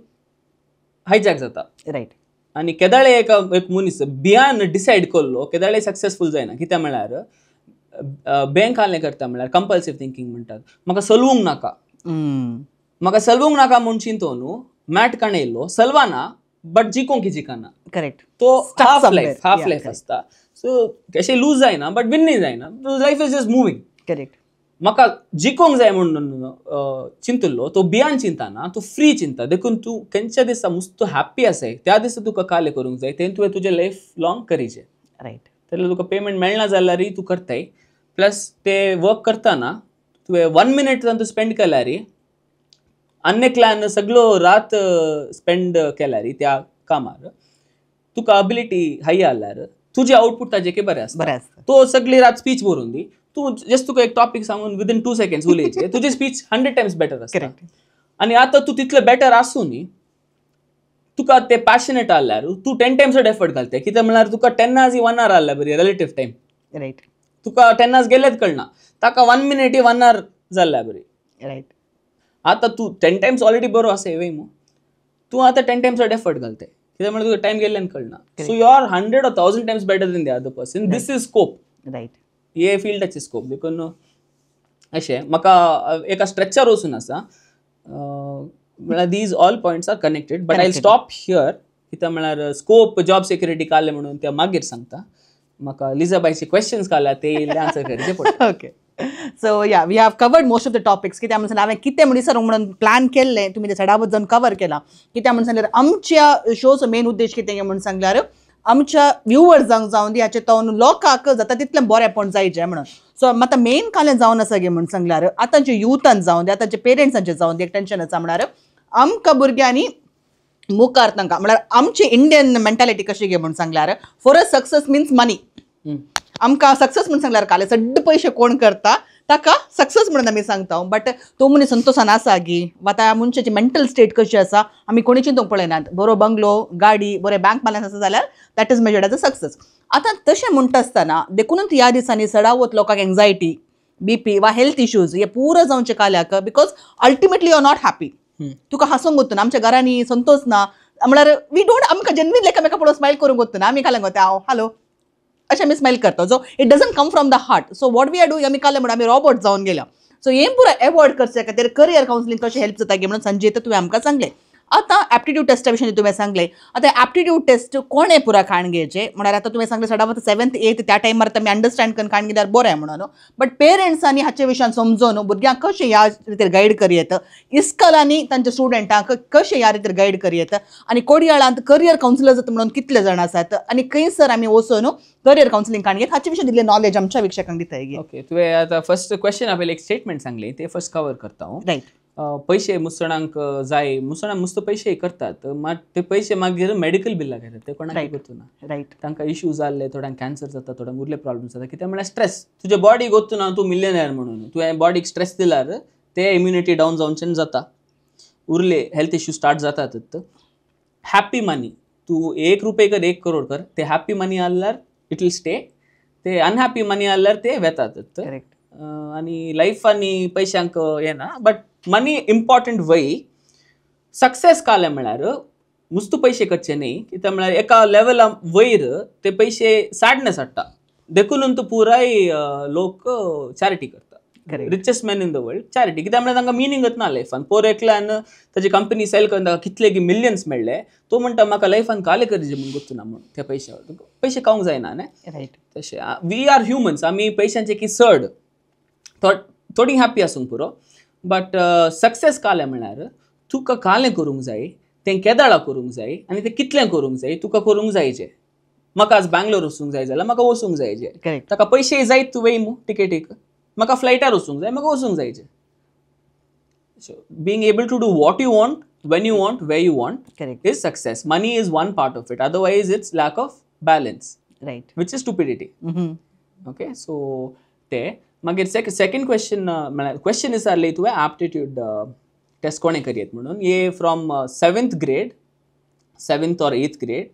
हायजॅक जाता. रायट. आनी केदाळे एक मनीस बियान डिसायड केल्लो केदाळे सक्सेसफूल जायना, कित्याक म्हळ्यार बँक हालें करता म्हळ्यार कंपल्सीव थिंकींग म्हणटात. म्हाका सलवूंक नाका, म्हाका सलवूंक नाका म्हूण चिंतो न्हू मॅट काणयलो सलवाना, बट जिकोंक की जिकाना. करेक्ट. तो हाफ लायफ, हाफ लायफ आसता. सो कशें लूज जायना बट विनूय जायना, life is just moving. Correct. म्हाका जिकोंक जाय म्हणून चिंतिल्लो तो बियान चिंताना, तूं फ्री चिंता. देखून तूं खंयच्या दिसा मुस्तो हॅप्पी आसाय त्या दिसा तुका कालें करूंक जाय, तें तुवें तुजें लायफ लॉंग करीचें. रायट. जाल्यार तुका पेमेंट मेळना जाल्यारय तूं करताय, प्लस ते वर्क करतना तुवें 1 मिनट तातूंत स्पेंड केल्यार अन्नेकल्यान सगळो रात स्पेंड केल्यार त्या कामार तुका अबिलिटी हाय आल्यार तुजें आउटपुट ताजेके बरें आसता. बरें आसता. तो सगळी रात स्पीच बरोवन दी, तूं जस्ट तुका एक टॉपीक सांगून विदीन 2 सेकंड्स उलयचे, तुजी स्पीच 100 टायम्स बेटर आसता. करेक्ट. आनी आतां तूं तितलें बेटर आसूं न्ही, तुका ते पॅशनेट आल्यार तूं 10 टायम्स एफर्ट घालते. कितें म्हळ्यार तुका 10 आवर्स 1 our आसल्यार बरी रिलेटीव टायम. रायट. तुका 10 आवर्स गेलेच कळना, ताका 1 मिनट 1 our जाल्यार बरी. रायट. आतां तूं 10 टायम्स ऑलरेडी बरो आसा हेवय मू, तूं आतां 10 टायम्स एफर्ट घालते, कित्याक म्हळ्यार तुका टायम गेल्ल्यान कळना. So you are 100 or 1000 times better than the other person. This is scope. Right. हे फिल्डाचे स्कोप. देखून अशें म्हाका एका स्ट्रेचर वचून आसा म्हळ्यार these all points are connected, but I stop here. कित्याक म्हळ्यार स्कोप जॉब सेक्युरिटी काडलें म्हणून ते मागीर सांगता. म्हाका लिजाबायचे क्वेश्चन्स काडल्या ते इल्ले आन्सर करचे पडटा. Okay. So yeah, we have covered most of the topics. कित्याक म्हणून हांवें कितें म्हणून विचारूंक म्हणून प्लॅन केल्लें, तुमी ते चडावत जावन कवर केलां. कित्याक म्हणून सांगल्यार आमच्या शोचो मेन उद्देश कितें म्हणून सांगल्यार आमच्या व्युवर्सांक जावन दी हाचे तो लोकांक जाता तितलें बरेंपण जायचें म्हणून. सो आतां मेन कालें जावन आसा गे म्हणून सांगल्यार आतांचे युथान जावन दी, आतांचे पेरंट्सांचें जावन दी एक टेंशन आसा म्हळ्यार आमकां भुरग्यांनी मुखार तांकां म्हळ्यार आमची इंडियन मेंटालिटी कशी गे म्हणून सांगल्यार for a success means money. आमकां सक्सेस म्हणून सांगल्यार काले सड्ड पयशे कोण करता ताका सक्सेस म्हणून आमी सांगता, बट तो मनीस संतोशान आसा गी वा त्या मनशाची मेंटल स्टेट कशी आसा आमी कोणी चिंतूंक पळयनात. बरो बंगलो, गाडी, बरें बँक बॅलन्स आसा जाल्यार that is measured as a success. आतां तशें म्हणटा आसतना देखूनच ह्या दिसांनी चडावत लोकांक एन्जायटी, बीपी वा हेल्थ इश्यूज हे पुरो जावचे काल्याक, because ultimately you are not happy. तुका हांसूंक वतना आमच्या घरांनी संतोष ना म्हळ्यार we don't, आमकां जेन्युइन एकामेका पळोवन स्मायल करूंक वतना आमी काल्याक वता हांव हॅलो अशें आमी स्मायल करता. So it doesn't come from the heart. So what we are doing, आमी कालें म्हणून आमी रॉबोट जावन गेल्या. सो हें पुरो एवॉयड करचे खातीर करियर कावन्सिलींग कशें हेल्प जाता गे म्हणून संजय तुवें आमकां सांगलें. आतां एप्टिट्यूड टेस्टा विशीं तुवें सांगलें. आतां एप्टिट्यूड टेस्ट कोणें पुरा काण घेवचें म्हळ्यार आतां तुवें सांगलें सदांच 7th 8th त्या टायमार आमी अंडरस्टँड करून काण घेतल्यार बरें म्हणून, बट पेरंट्सांनी हाचे विशयान समजून भुरग्यांक कशें ह्या रितीर गायड करयेत, इस्कलांनी तांच्या स्टुडंटांक कशें ह्या रितीर गायड करयेत, आनी कोडयाळांत करियर कावन्सिलर्स म्हणून कितले जाण आसात आनी खंयसर आमी वचून करियर कावन्सिलींग काण घेत हाचे विशीं दिल्लें नॉलेज आमच्या वीक्षकांक दिता. ओके, तुवें आतां फर्स्ट क्वेश्चन पयलीं एक स्टेटमेंट सांगलें ते फर्स्ट कवर करता हांव. रायट. पयशे मुसणांक जाय, मुसणां मुस्त पयशे करतात, मात ते पयशे मागीर मेडिकल बिलाक येतात, ते कोणाक करतो ना. रायट. तांकां इश्यू जाल्ले, थोड्यांक कॅन्सर जाता, थोड्यांक उरले प्रॉब्लम्स जाता. कित्याक म्हळ्यार स्ट्रेस, तुज्या बॉडीक वचूं ना, तूं मिलियनर म्हणून तुवें बॉडीक स्ट्रेस दिल्यार ते इम्युनिटी डावन जावचें जाता, उरले हेल्थ इश्यू स्टार्ट जातात. हॅप्पी मनी, तूं 1 रुपये कर 1 करोड कर, ते हॅप्पी मनी आसल्यार it will stay, ते अनहॅप्पी मनी आसल्यार ते वेतात. करेक्ट. आनी लायफ आनी पयशांक येना, बट मनी इम्पॉर्टंट वय. सक्सेस कालें म्हळ्यार मुस्त पयशे करचे न्ही, कित्याक म्हळ्यार एका लेवला वयर ते पयशे सॅडनेस हाडटा, देखून तूं पुराय लोक चॅरिटी करता. Richest man in the world charity, कित्याक म्हळ्यार तांकां मिनींगच ना लायफान. पोर एकल्यान ताजी कंपनी सेल करून ताका कितले की मिलियन्स मेळ्ळे, तो म्हणटा म्हाका लायफान कालें करचें म्हूण गोत्तू ना म्हणून त्या पयशावर पयशे खावंक जायना न्ही. रायट. तशें we are humans, आमी पयशांचे की चड थोडी हॅप्पी आसूंक पुरो, बट सक्सेस कालें म्हळ्यार तुका कालें करूंक जाय, तें केदाळा करूंक जाय आनी तें कितलें करूंक जाय, तुका करूंक जायचें. म्हाका आज बँगलोर वचूंक जाय जाल्यार म्हाका वचूंक जायचें, ताका पयशे जायत तुवें मू टिकेटीक, म्हाका फ्लायटार वचूंक जाय, म्हाका वचूंक जायचें. So being able to do what you want, when you want, where you want is success. Money is one part of it, otherwise it's lack of balance, right, which is stupidity. Okay, so ते मागीर second question म्हळ्यार question विचारलें तुवें aptitude taste कोणें करयेत म्हणून. हे from 7th grade, 7th or 8th grade,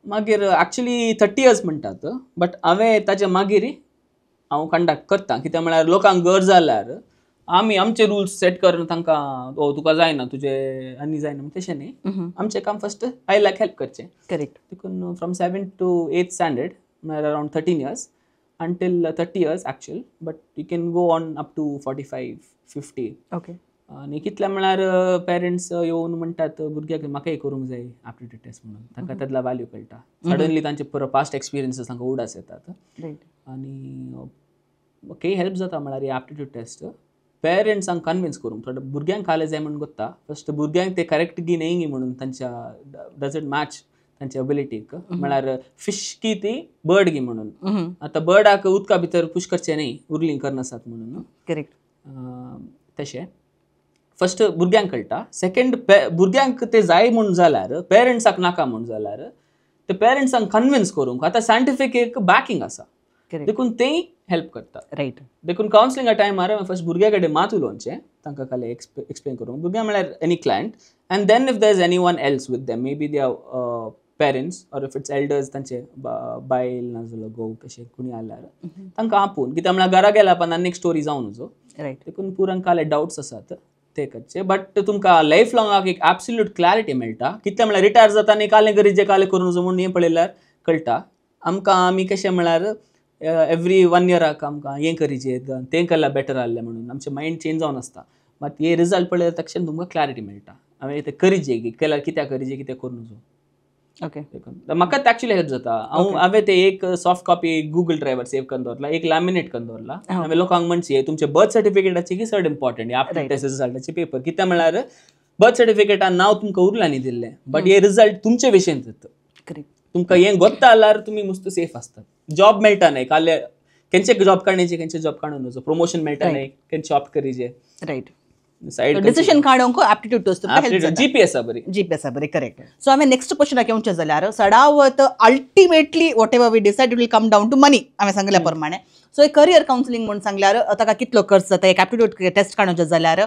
मागीर actually 30 years म्हणटात, बट हांवें ताच्या मागीर हांव कंडक्ट करता. कित्याक म्हळ्यार लोकांक गरज जाल्यार आमी आमचे रुल्स सेट करून तांकां ओ तुका जायना तुजें आनी जायना तशें न्ही, आमचें काम फर्स्ट आयल्याक हेल्प करचें. करेक्ट. देखून फ्रॉम 7 to 8 standard म्हळ्यार around 13 years until 30 years actual, but you can go on up to 45, 50. Okay. आनी कितले म्हळ्यार पेरंट्स येवन म्हणटात भुरग्याक म्हाका करूंक जाय एप्टिट्यूड टेस्ट म्हणून, तांकां तातला वॅल्यू कळटा सडनली, तांचे पुरो पास्ट एक्सपिरियन्सीस तांकां उडास येतात. आनी ओके हेल्प जाता म्हळ्यार ही एप्टिट्यूड टेस्ट पेरंट्सांक कन्विन्स करूंक, थोडे भुरग्यांक खालें जाय म्हूण कोत्ता फस्ट भुरग्यांक ते करेक्ट गी न्हय गी म्हणून तांच्या डज it match तांच्या एबिलिटीक, म्हळ्यार फिश की ती बर्ड गी म्हणून. आतां बर्डाक उदका भितर पुश करचें न्ही, उरलीं करनासात म्हणून. करेक्ट. तशें फर्स्ट भुरग्यांक कळटा. सेकंड भुरग्यांक ते जाय म्हूण जाल्यार पेरंट्साक नाका म्हूण जाल्यार ते पेरंट्सांक कन्विन्स करूंक आतां सायंटिफीक एक बॅकिंग आसा, देखून तेय हेल्प करता. रायट. देखून कावन्सिलिंगा टायमार हांवें फर्स्ट भुरग्या कडेन मात उलोवचें, तांकां खाली एक्सप्लेन करूंक, भुरग्यां म्हळ्यार any client, and then if there is anyone else with them, maybe their parents or if it's elders, तांचे बायल नाजाल्यार घोव कशें कोणी आल्यार तांकां आपोवन, कित्याक म्हळ्यार घरा गेल्या पण आनी एक स्टोरी जावन वचो. रायट. देखून पुरान काले डावट्स आसात ते करचे, बट तुमकां लायफ लॉंगाक एक एब्सोल्यूट क्लॅरिटी मेळटा. कितलें म्हळ्यार रिटायर जाता आनी कालें गरजेचें कालें करूं नजो म्हूण हें पळयल्यार कळटा आमकां. आमी कशें म्हळ्यार एवरी 1 इयराक आमकां हें करीजे तें केल्यार बेटर आहलें म्हणून आमचें मायंड चेंज जावन आसता. मात हे रिजल्ट पळयल्यार तक्षण तुमकां क्लॅरिटी मेळटा हांवें तें करीजे केल्यार कित्याक करीजे कितें करूं नजो. ओके. देखून म्हाका एक्चुअली हेल्प जाता. हांव हांवें ते एक soft copy Google driver save करून दवरला, एक लॅमिनेट करून दवरला. हांवें लोकांक म्हणचे तुमचे बर्थ सर्टिफिकेटाची की चड इम्पॉर्टंट आपले टेस्ट रिजल्टाचे पेपर, कित्याक म्हळ्यार बर्थ सर्टिफिकेटान नांव तुमकां उरलां न्ही दिल्लें, बट हे रिजल्ट तुमचे विशयन दिता. करेक्ट. तुमकां हें गोत्ता जाल्यार तुमी मुस्त सेफ आसतात. जॉब मेळटा न्हय काले केंचे जॉब काडण्याचे केंचे जॉब काडून वचो, प्रमोशन मेळटा न्हय केंचे ऑप्ट करीजे. रायट. सायड डिसिजन काडूंक aptitude test G P आसा बरी, जीपी आसा बरी. करेक्ट. सो हांवें नेक्स्ट क्वेश्चनाक येवचें जाल्यार सडावत ultimately whatever we decide it will come down to money हांवें सांगल्या प्रमाणे. सो एक करियर कावन्सिलींग म्हूण सांगल्यार ताका कितलो खर्च जाता, एक एप्टिट्यूड टेस्ट काडूचें जाल्यार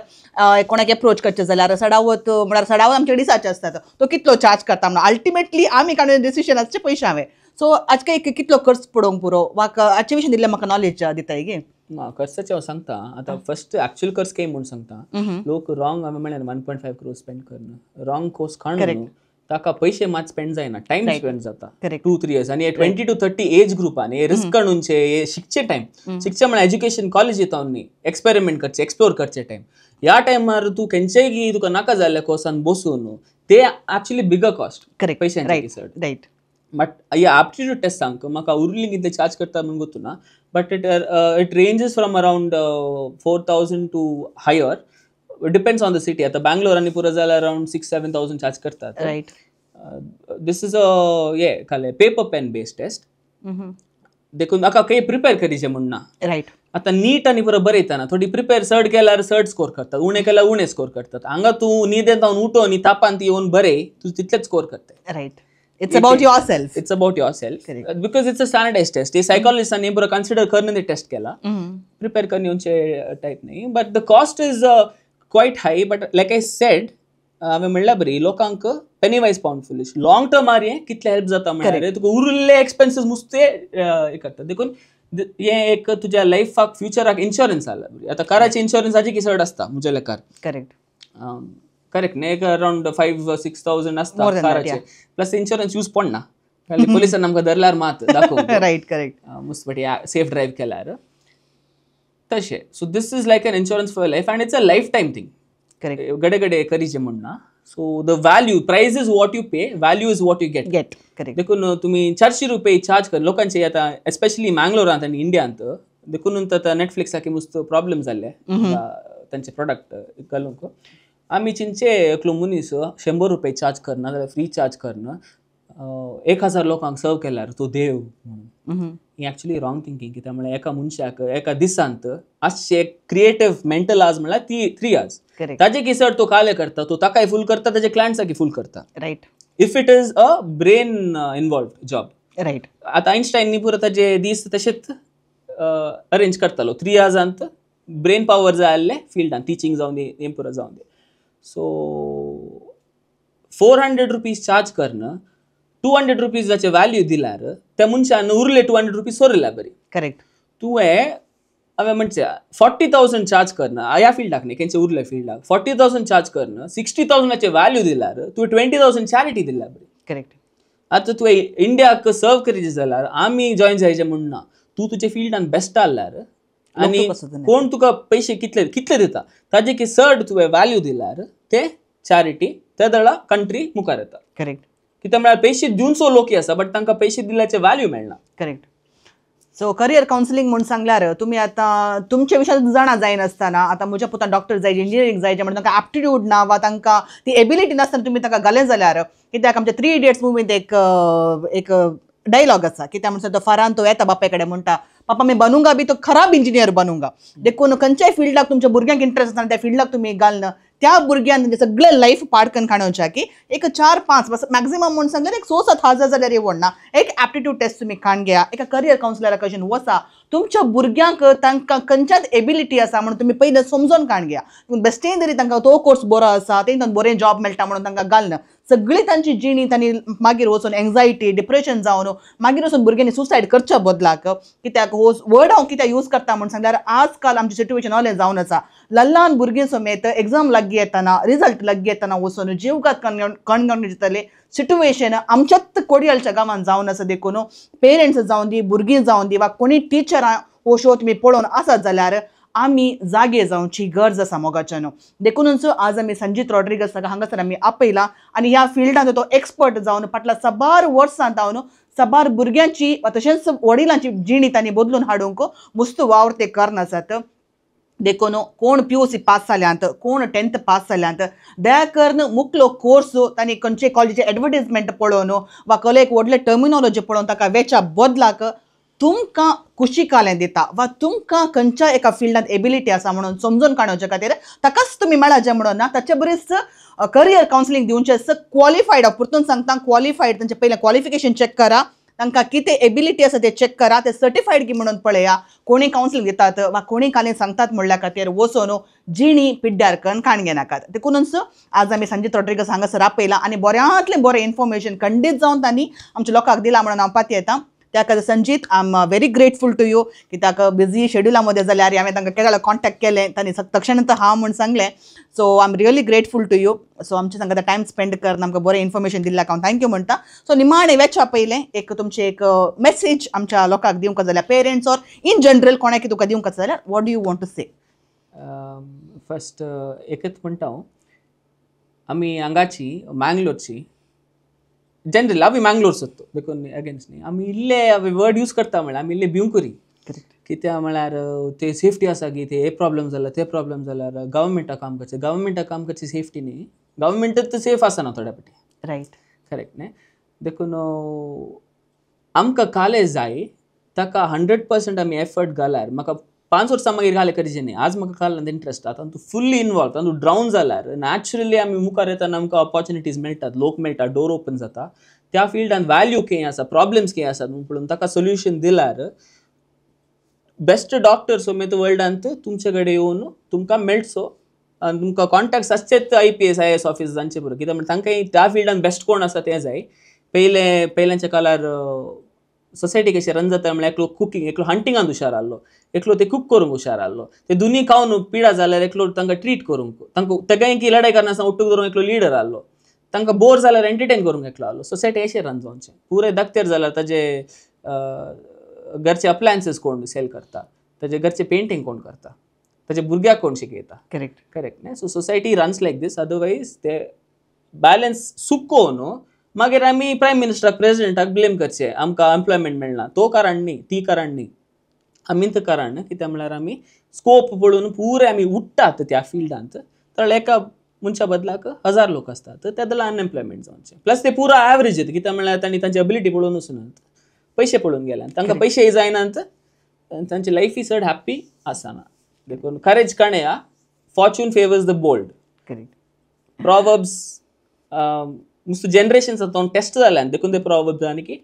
कोणाक एप्रोच करचें जाल्यार सडावत म्हळ्यार सडावत आमचे डिसाचे आसतात तो कितलो चार्ज करता म्हणून अल्टिमेटली आमी काडून डिसिजन आसचे पयशे हांवें. सो आज काय कितलो खर्च पडोवंक पुरो वा हाचे विशीं दिल्लें म्हाका नॉलेज दिताय गे? ना, खर्चाचें हांव सांगता. आतां फर्स्ट एक्चुअल खर्च काय म्हूण सांगता. लोक रॉंग हांवें म्हणलें 1.5 क्रोर स्पेंड करना, रॉंग कोर्स काडून ताका पयशे मात स्पेंड जायना, टायम स्पेंड जाता 2-3 इयर्स. आनी 20 to 30 as ग्रुपान हे रिस्क काडूनचे हे शिकचे टायम, शिकचे म्हळ्यार एज्युकेशन कॉलेज येता न्ही, एक्सपेरिमेंट करचे, एक्सप्लोर करचे टायम. ह्या टायमार तूं खंयचेय की तुका नाका जाल्ल्या कोर्सान बसून ते एक्चुअली बिगर कॉस्ट पयशांचे चड. रायट. बट हे एप्टिट्यूड टेस्ट सांग म्हाका उरली कितें चार्ज करता म्हूण गोतू ना, but it ranges from around 4,000 to higher, depends on the city. आतां बँगलोर आनी पुरो जाल्यार अरावंड 6-7,000 चार्ज करतात. रायट. This is a हे खाले पेपर पेन बेस्ड टेस्ट, देखून म्हाका काही प्रिपेर करीचे म्हूण ना. रायट. आतां नीट आनी पुरो बरयतना थोडी प्रिपेर चड केल्यार चड स्कोर करतात, उणें केल्यार उणें स्कोर करतात. हांगा तूं न्हिदेंत उठो आनी तापान ती येवन बरय, तूं तितलेच स्कोर करता. Right. It's about yourself. It's about yourself. Because it's a standardized test. हे सायकोलॉजिस्टांनी बरो कन्सिडर करून ते टेस्ट केला, प्रिपेर करून येवचे टायप न्ही. But the cost is quite high. But like I said हांवें म्हणल्यार बरी लोकांक penny wise pound foolish long टर्मार हें कितलें हेल्प जाता म्हणल्यार तुका उरिल्ले एक्सपेन्सीस मुस्ते हें करता. देखून हें एक तुज्या लायफाक फ्युचराक इन्शुरन्स जाला. आतां काराचे इन्शुरन्साची की चड आसता म्हज्या लेखार. करेक्ट. करेक्ट न्ही, एक अरावंड 5-6,000 आसता काराचे, प्लस इन्शुरन्स यूज पडना, खाली पोलिसान आमकां धरल्यार मात दाखोवंक. रायट. करेक्ट. मुस्त बट सेफ ड्रायव्ह केल्यार तशें. So this is like an insurance for life and it's a lifetime thing. Correct. गडे गडे करीचे म्हूण ना. So the value, price is what you pay, value is what you get. Get. Correct. देखून तुमी 400 रुपये charge कर लोकांचे आतां एस्पेशली मँगलोरांत आनी इंडियांत. देखून आतां नेटफ्लिक्साक मुस्त प्रॉब्लम जाल्ले तांचे प्रोडक्ट घालूंक. आमी चिंचे एकलो मनीस 100 रुपये चार्ज करना जाल्यार फ्री चार्ज करना 1,000 लोकांक सर्व केल्यार तो देव म्हणून. ही एक्चुअली रॉंग थिंकींग. कित्याक म्हळ्यार एका मनशाक एका दिसांत आसचे क्रिएटीव मेंटल आवर्स म्हळ्यार 3 आवर्स. ताजे की सर तो काले करता, तो ताकाय फूल करता, ताजे क्लायंट्साकय फूल करता. Right. If it is a brain involved job. Right. आतां आयन्स्टायन पुरो ताजे दीस तशेंच अरेंज करतालो. 3 आवर्सांत ब्रेन पावर जाय आसलें फिल्डान, टिचींग जावन दी, हें पुरो जावन दी. सो 400 रुपीज चार्ज करना, 200 रुपीजाचे व्हॅल्यू दिल्यार त्या मनशान उरले 200 रुपीज सोरल्या बरी. करेक्ट. तुवें हांवें म्हणचें 40,000 चार्ज करना ह्या फिल्डाक न्ही, खंयच्या उरल्या फिल्डाक 40,000 चार्ज करना, 60,000 व्हॅल्यू दिल्यार तुवें 20,000 चॅरिटी दिल्या बरी. करेक्ट. आतां तुवें इंडियाक सर्व करीचे जाल्यार आमी जॉयन जायचे म्हूण ना, तूं तुजे फिल्डान बेस्ट आहल्यार आनी कोण तुका पयशे कितले कितले दिता ताजे की चड तुवें व्हॅल्यू दिल्यार ते चॅरिटी ते दळा कंट्री मुखार येता. करेक्ट. कित्याक म्हळ्यार पयशे दिवचो लोक आसा बट तांकां पयशे दिल्याचे व्हॅल्यू मेळना. करेक्ट. सो करियर कावन्सिलींग म्हूण सांगल्यार तुमी आतां तुमचे विशयान जाणा जायनासतना आतां म्हज्या पुतान डॉक्टर जाय, इंजिनियरींग जाय म्हणून तांकां एप्टिट्यूड ना वा तांकां ती एबिलिटी नासतना तुमी तांकां घालें जाल्यार, कित्याक आमच्या 3 इडियट्स मुवींत एक एक डायलॉग आसा, कित्याक म्हणसर तो फरान तो येता बापाय कडेन म्हणटा, पापा मैं बनूंगा भी तो खराब इंजिनियर बनूंगा. देखून खंयच्याय फिल्डाक तुमच्या भुरग्यांक इंट्रस्ट आसता त्या फिल्डाक तुमी घालना त्या भुरग्यान तेंचे सगळें लायफ पाडकन काडोवचें की एक 4-5 बस मॅक्झिमम म्हूण सांगल्यार एक 6-7 हजार जाल्यार येवना. एक एप्टिट्यूड टेस्ट तुमी काडून घेया, एका करियर कावन्सिलरा कडच्यान वचा, तुमच्या भुरग्यांक तांकां खंयच्याच एबिलिटी आसा म्हणून तुमी पयलें समजून काडून घेया. बेस्टेन तरी तांकां तो कोर्स बरो आसा तेंकां बरें जॉब मेळटा म्हणून तांकां घालना. सगळी तांची जिणी तांणी मागीर वचून एन्जायटी डिप्रेशन जावन मागीर वचून भुरग्यांनी सुसायड करच्या बदलाक. कित्याक हो वर्ड हांव कित्याक यूज करता म्हूण सांगल्यार आजकाल आमची सिट्युएशन ओलें जावन आसा. ल्हान भुरगीं समेत एग्जाम लागीं येतना रिजल्ट लागीं येतना वचून जीवघात कणगण दितले सिट्युएशन आमच्याच कोडयालच्या गांवांत जावन आसा. देखून पेरंट्स जावन दी भुरगीं जावन दी वा कोणी टिचरां हो शो तुमी पळोवन आसत जाल्यार आमी जागे जावची गरज आसा मोगाच्यान. देखूनच आज आमी संजीत रॉड्रिगस हांगासर आमी आपयला आनी ह्या फिल्डांत तो एक्सपर्ट जावन फाटल्या साबार वर्सां जावन साबार भुरग्यांची तशेंच वडिलांची जिणी तांणी बदलून हाडूंक मुस्त वावर ते करनासात. देखून कोण PUC पास जाल्यांत कोण 10th पास जाल्यांत दया करून मुकलो कोर्स तांणी खंयचे कॉलेजीचे एडवर्टीजमेंट पळोवन वा कसले एक व्हडले टर्मिनोलॉजी पळोवन ताका वेच्या बदलाक तुमकां कुशिकालें दिता वा तुमकां खंयच्या एका फिल्डांत एबिलिटी आसा म्हणून समजून काडोवचे खातीर ताकाच तुमी मेळाचे म्हणून ना ताचे बरीच करियर कावन्सिलींग दिवचें. क्वॉलिफायड हांव परतून सांगता क्वॉलिफायड तांचें पयलें क्वॉलिफिकेशन चॅक करा, तांकां कितें एबिलिटी आसा तें चॅक करा, ते सर्टिफायड की म्हणून पळया. कोणी कावन्सिलींग दितात वा कोणी कालें सांगतात म्हणल्या खातीर वचून जिणी पिड्ड्यार करून काण घेनाकात. देखूनच आज आमी संजीत रॉड्रिगस हांगासर आपयला आनी बऱ्यांतलें बरें इन्फॉर्मेशन खंडीत जावन तांणी आमच्या लोकांक दिलां म्हणून हांव पातयेता. त्या खातीर Sanjit I am very grateful to you कित्याक बिजी शेड्युला मदें जाल्यार हांवें तांकां केदाळ कॉन्टेक्ट केलें तांणी तक्षणांत हांव म्हूण सांगलें. So I am really grateful to you. So आमचे सांगता टायम स्पेंड करून आमकां बरें इन्फॉर्मेशन दिल्ल्याक हांव thank you म्हणटा. सो निमाणें वेच्या पयलें एक तुमचें एक मॅसेज आमच्या लोकांक दिवंक जाल्यार पेरंट्स ऑर इन जनरल कोणाक तुका दिवंक जाल्यार what do you want to say? First एकच म्हणटा हांव, आमी हांगाची मँगलोरची जनरल आमी मँगलोर सोदतो देखून अगेन्स्ट न्ही आमी इल्ले वर्ड यूज करता म्हळ्यार आमी इल्ले भिवंकुरी. कित्याक म्हळ्यार ते सेफ्टी आसा की ते हे प्रॉब्लम जाला ते प्रॉब्लम जाल्यार गव्हर्मेंटाक काम करचें, गव्हर्मेंटाक काम करची सेफ्टी न्ही, गव्हर्मेंटच सेफ आसना थोड्या फावटी. रायट करेक्ट न्ही. देखून आमकां कॉलेज जाय ताका 100% आमी एफर्ट घाल्यार म्हाका 5 वर्सां मागीर घाले करचें न्ही. आज म्हाका कालांत इंट्रस्ट आतां तूं फुल्ली इनवॉल्व तातूंत ड्रावन जाल्यार नॅचरली आमी मुखार येतना आमकां ऑपॉर्च्युनिटीज मेळटात, लोक मेळटा, डोर ओपन जाता. त्या फिल्डान वॅल्यू कितें आसा प्रॉब्लम्स कितें आसात म्हूण पळोवन ताका सोल्युशन दिल्यार बेस्ट डॉक्टर समेत वर्ल्डांत तुमचे कडेन येवन तुमकां मेळचो आनी तुमकां कॉन्टेक्ट्स आसचेच IPS IAS ऑफिसर्स जांचे बरोबर. कित्याक म्हणल्यार तांकां त्या फिल्डान बेस्ट कोण आसा तें जाय. पयले पयल्यांच्या काळार सोसायटी कशें रन जाता म्हळ्यार एकलो कुकींग एकलो हंटिंगान हुशार आहलो, एकलो ते कूक करूंक हुशार आहलो, ते दोनी खावन पिडा जाल्यार एकलो तांकां ट्रीट करूंक तांकां तेगांय लडाय करनासतना उट्टूक धरून एकलो लिडर आहलो, तांकां बोर जाल्यार एंटरटेन करूंक एकलो आहलो. सोसायटी अशें रन जावचें. पुराय दाखतेर जाल्यार ताजे घरचे अप्लायन्सीस कोण सेल करता, ताजे घरचे पेंटींग कोण करता, ताजे भुरग्याक कोण शिकयता. करेक्ट करेक्ट न्ही. So society runs like this. Otherwise ते बॅलन्स चुकोवन मागीर आमी प्रायम मिनिस्टराक प्रेजिडेंटाक ब्लेम करचे आमकां एम्प्लॉयमेंट मेळना. तो कारण न्ही, ती कारण न्ही, आमीच कारण. कित्याक म्हळ्यार आमी स्कोप पळोवन पुरे आमी उठ्ठात त्या फिल्डांत तर एका मनशा बदलाक 1000 लोक आसतात त्या बदला अनएम्प्लॉयमेंट जावचें. प्लस ते पुरा एवरेज येता कित्याक म्हळ्यार तांणी तांची एबिलिटी पळोवन वचनात, पयशे पळोवन गेल्यात, तांकां पयशेय जायनात आनी तांची लायफूय चड हॅप्पी आसना. देखून करेज काणया, fortune favours the bold. Correct. Proverbs नुस्तं जनरेशन्स आतां टेस्ट जाल्यान देखून ते प्रॉवर्ब्स आनी की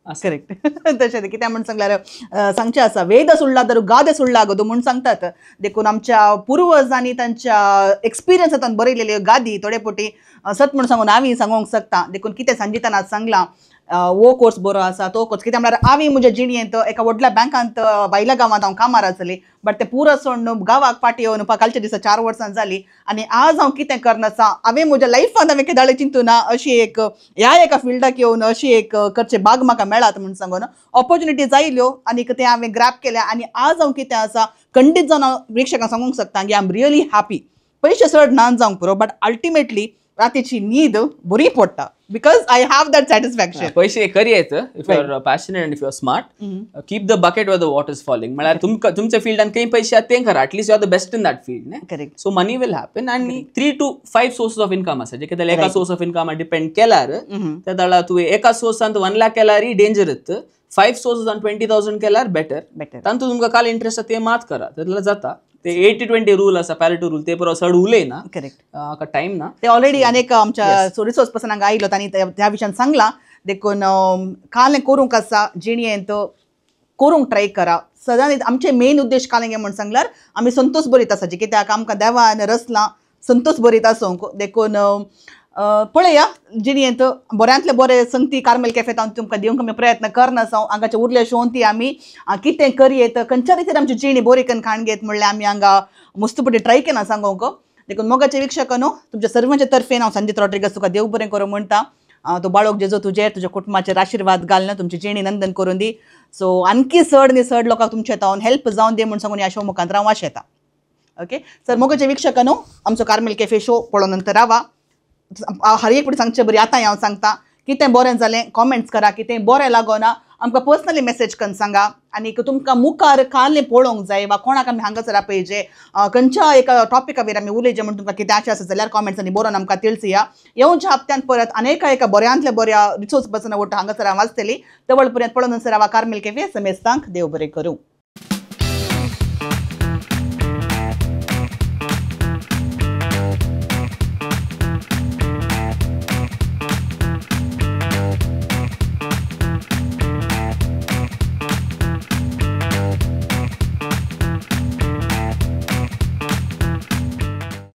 करेक्ट. तशें कित्याक म्हूण सांगल्यार सांगचें आसा वेद सुळ्ळादरू गादे सुळ्ळागदू म्हूण सांगतात. देखून आमच्या पुर्वजांनी तांच्या एक्सपिरियन्सांतल्यान बरयलेल्यो गादी थोडे फावटी सत म्हूण सांगून हांवें सांगूंक शकता. देखून कितें संजितान आज सांगलां हो कोर्स बरो आसा तो कोर्स कित्याक म्हळ्यार हांवें म्हज्या जिणेंत एका व्हडल्या बँकांत भायल्या गांवांत हांव कामार आसली बट ते पुरो सोडून गांवाक फाटीं येवन कालच्या दिसा 4 वर्सां जालीं आनी आज हांव कितें करना आसा हांवें म्हज्या लायफान हांवें केदाळे चिंतूना अशी एक ह्या एका फिल्डाक येवन अशी एक करचे भाग म्हाका मेळात म्हूण सांगून ऑपॉर्च्युनिटीज आयल्यो आनी तें हांवें ग्रॅब केलें आनी आज हांव कितें आसा खंडीत जावन हांव प्रेक्षकांक सांगूंक शकता की I am really happy. पयशे चड ना जावंक पुरो बट अल्टिमेटली रातीची न्हीद बरी पडटा because I have that satisfaction. पयशे करी येत if you are passionate and if you are smart. Keep the bucket where the water is falling. म्हळ्यार तुमकां तुमच्या फिल्डान खंय पयशे आसा तें करा, at least you are the best in that field न्ही. Correct. So money will happen आनी 3 to 5 sources of income आसा. जे कितें एका सोर्स ऑफ इन्कम डिपेंड केल्यार त्या दाळा तुवें एका सोर्सान 1 लाख केल्यार डेंजर येत, 5 सोर्सेसान 20,000 केल्यार बेटर. बेटर. तातूंत तुमकां काल इंट्रस्ट आसा ते मात करा, तेतल्यार जाता. ते 80-20 रूल आसा, पॅरेटो रूल, ते परत चड उलयना, करेक्ट, हाका टायम ना. ते ऑलरेडी अनेक आमच्या रिसोर्स पर्सनांक आयलो तांणी त्या विशयान सांगलां. देखून कालें करूंक आसा जिणेंत करूंक ट्राय करा सदांच. आमचे मेन उद्देश कालें म्हण सांगल्यार आमी संतोष बरीत आसा, जे कित्याक आमकां देवान रचलां संतोष बरीत आसूंक. देखून पळया जिणेंत बऱ्यांतले बरे संगती कार्मेल कॅफेत हांव तुमकां दिवंक आमी प्रयत्न करना. हांव हांगाचे उरले शोंती आमी कितें करयेत, खंयच्या रितीन आमची जिणी बरी करून खाण घेत म्हणल्यार आमी हांगा मुस्तपटी ट्राय केना सांगूंक. देखून मोगाचे वीक्षकांनो, तुमच्या सर्वांच्या तर्फेन हांव संजीत रॉड्रिगस तुका देव बरें करूं म्हणटा. तो बाळोक जेजो तुजेर तुज्या कुटुंबाचेर आशिर्वाद घालना, तुमची जिणी नंदन करून दी. सो आणखी चड न्ही चड लोकांक तुमचे तावन हेल्प जावन दी म्हूण सांगून ह्या शो मुखांत हांव आशेता. ओके सर, मोगाचे वीक्षकांनो, आमचो कार्मेल कॅफे शो पळोवन नंतर रावा. हर एक फावटी सांगचे बरी आतां हांव सांगता, कितें बरें जालें कॉमेंट्स करा, कितें बरें लागोना आमकां पर्सनली मॅसेज करून सांगा. आनी तुमकां मुखार कालें पळोवंक जाय वा कोणाक आमी हांगासर आपयचे, खंयच्या एका टॉपिका वयर आमी उलयचे म्हूण तुमकां कितें आशा आसा जाल्यार कॉमेंट्सांनी बरोवन आमकां तिळसया. येवच्या हप्त्यान परत अनेका एका बऱ्यांतल्या बऱ्या रिसोर्स पर्सना वट्ट हांगासर हांव आसतली. तवळ पर्यंत पळोवन रावा कार्मेल कॅफे. समेस्तांक देव बरें करूं.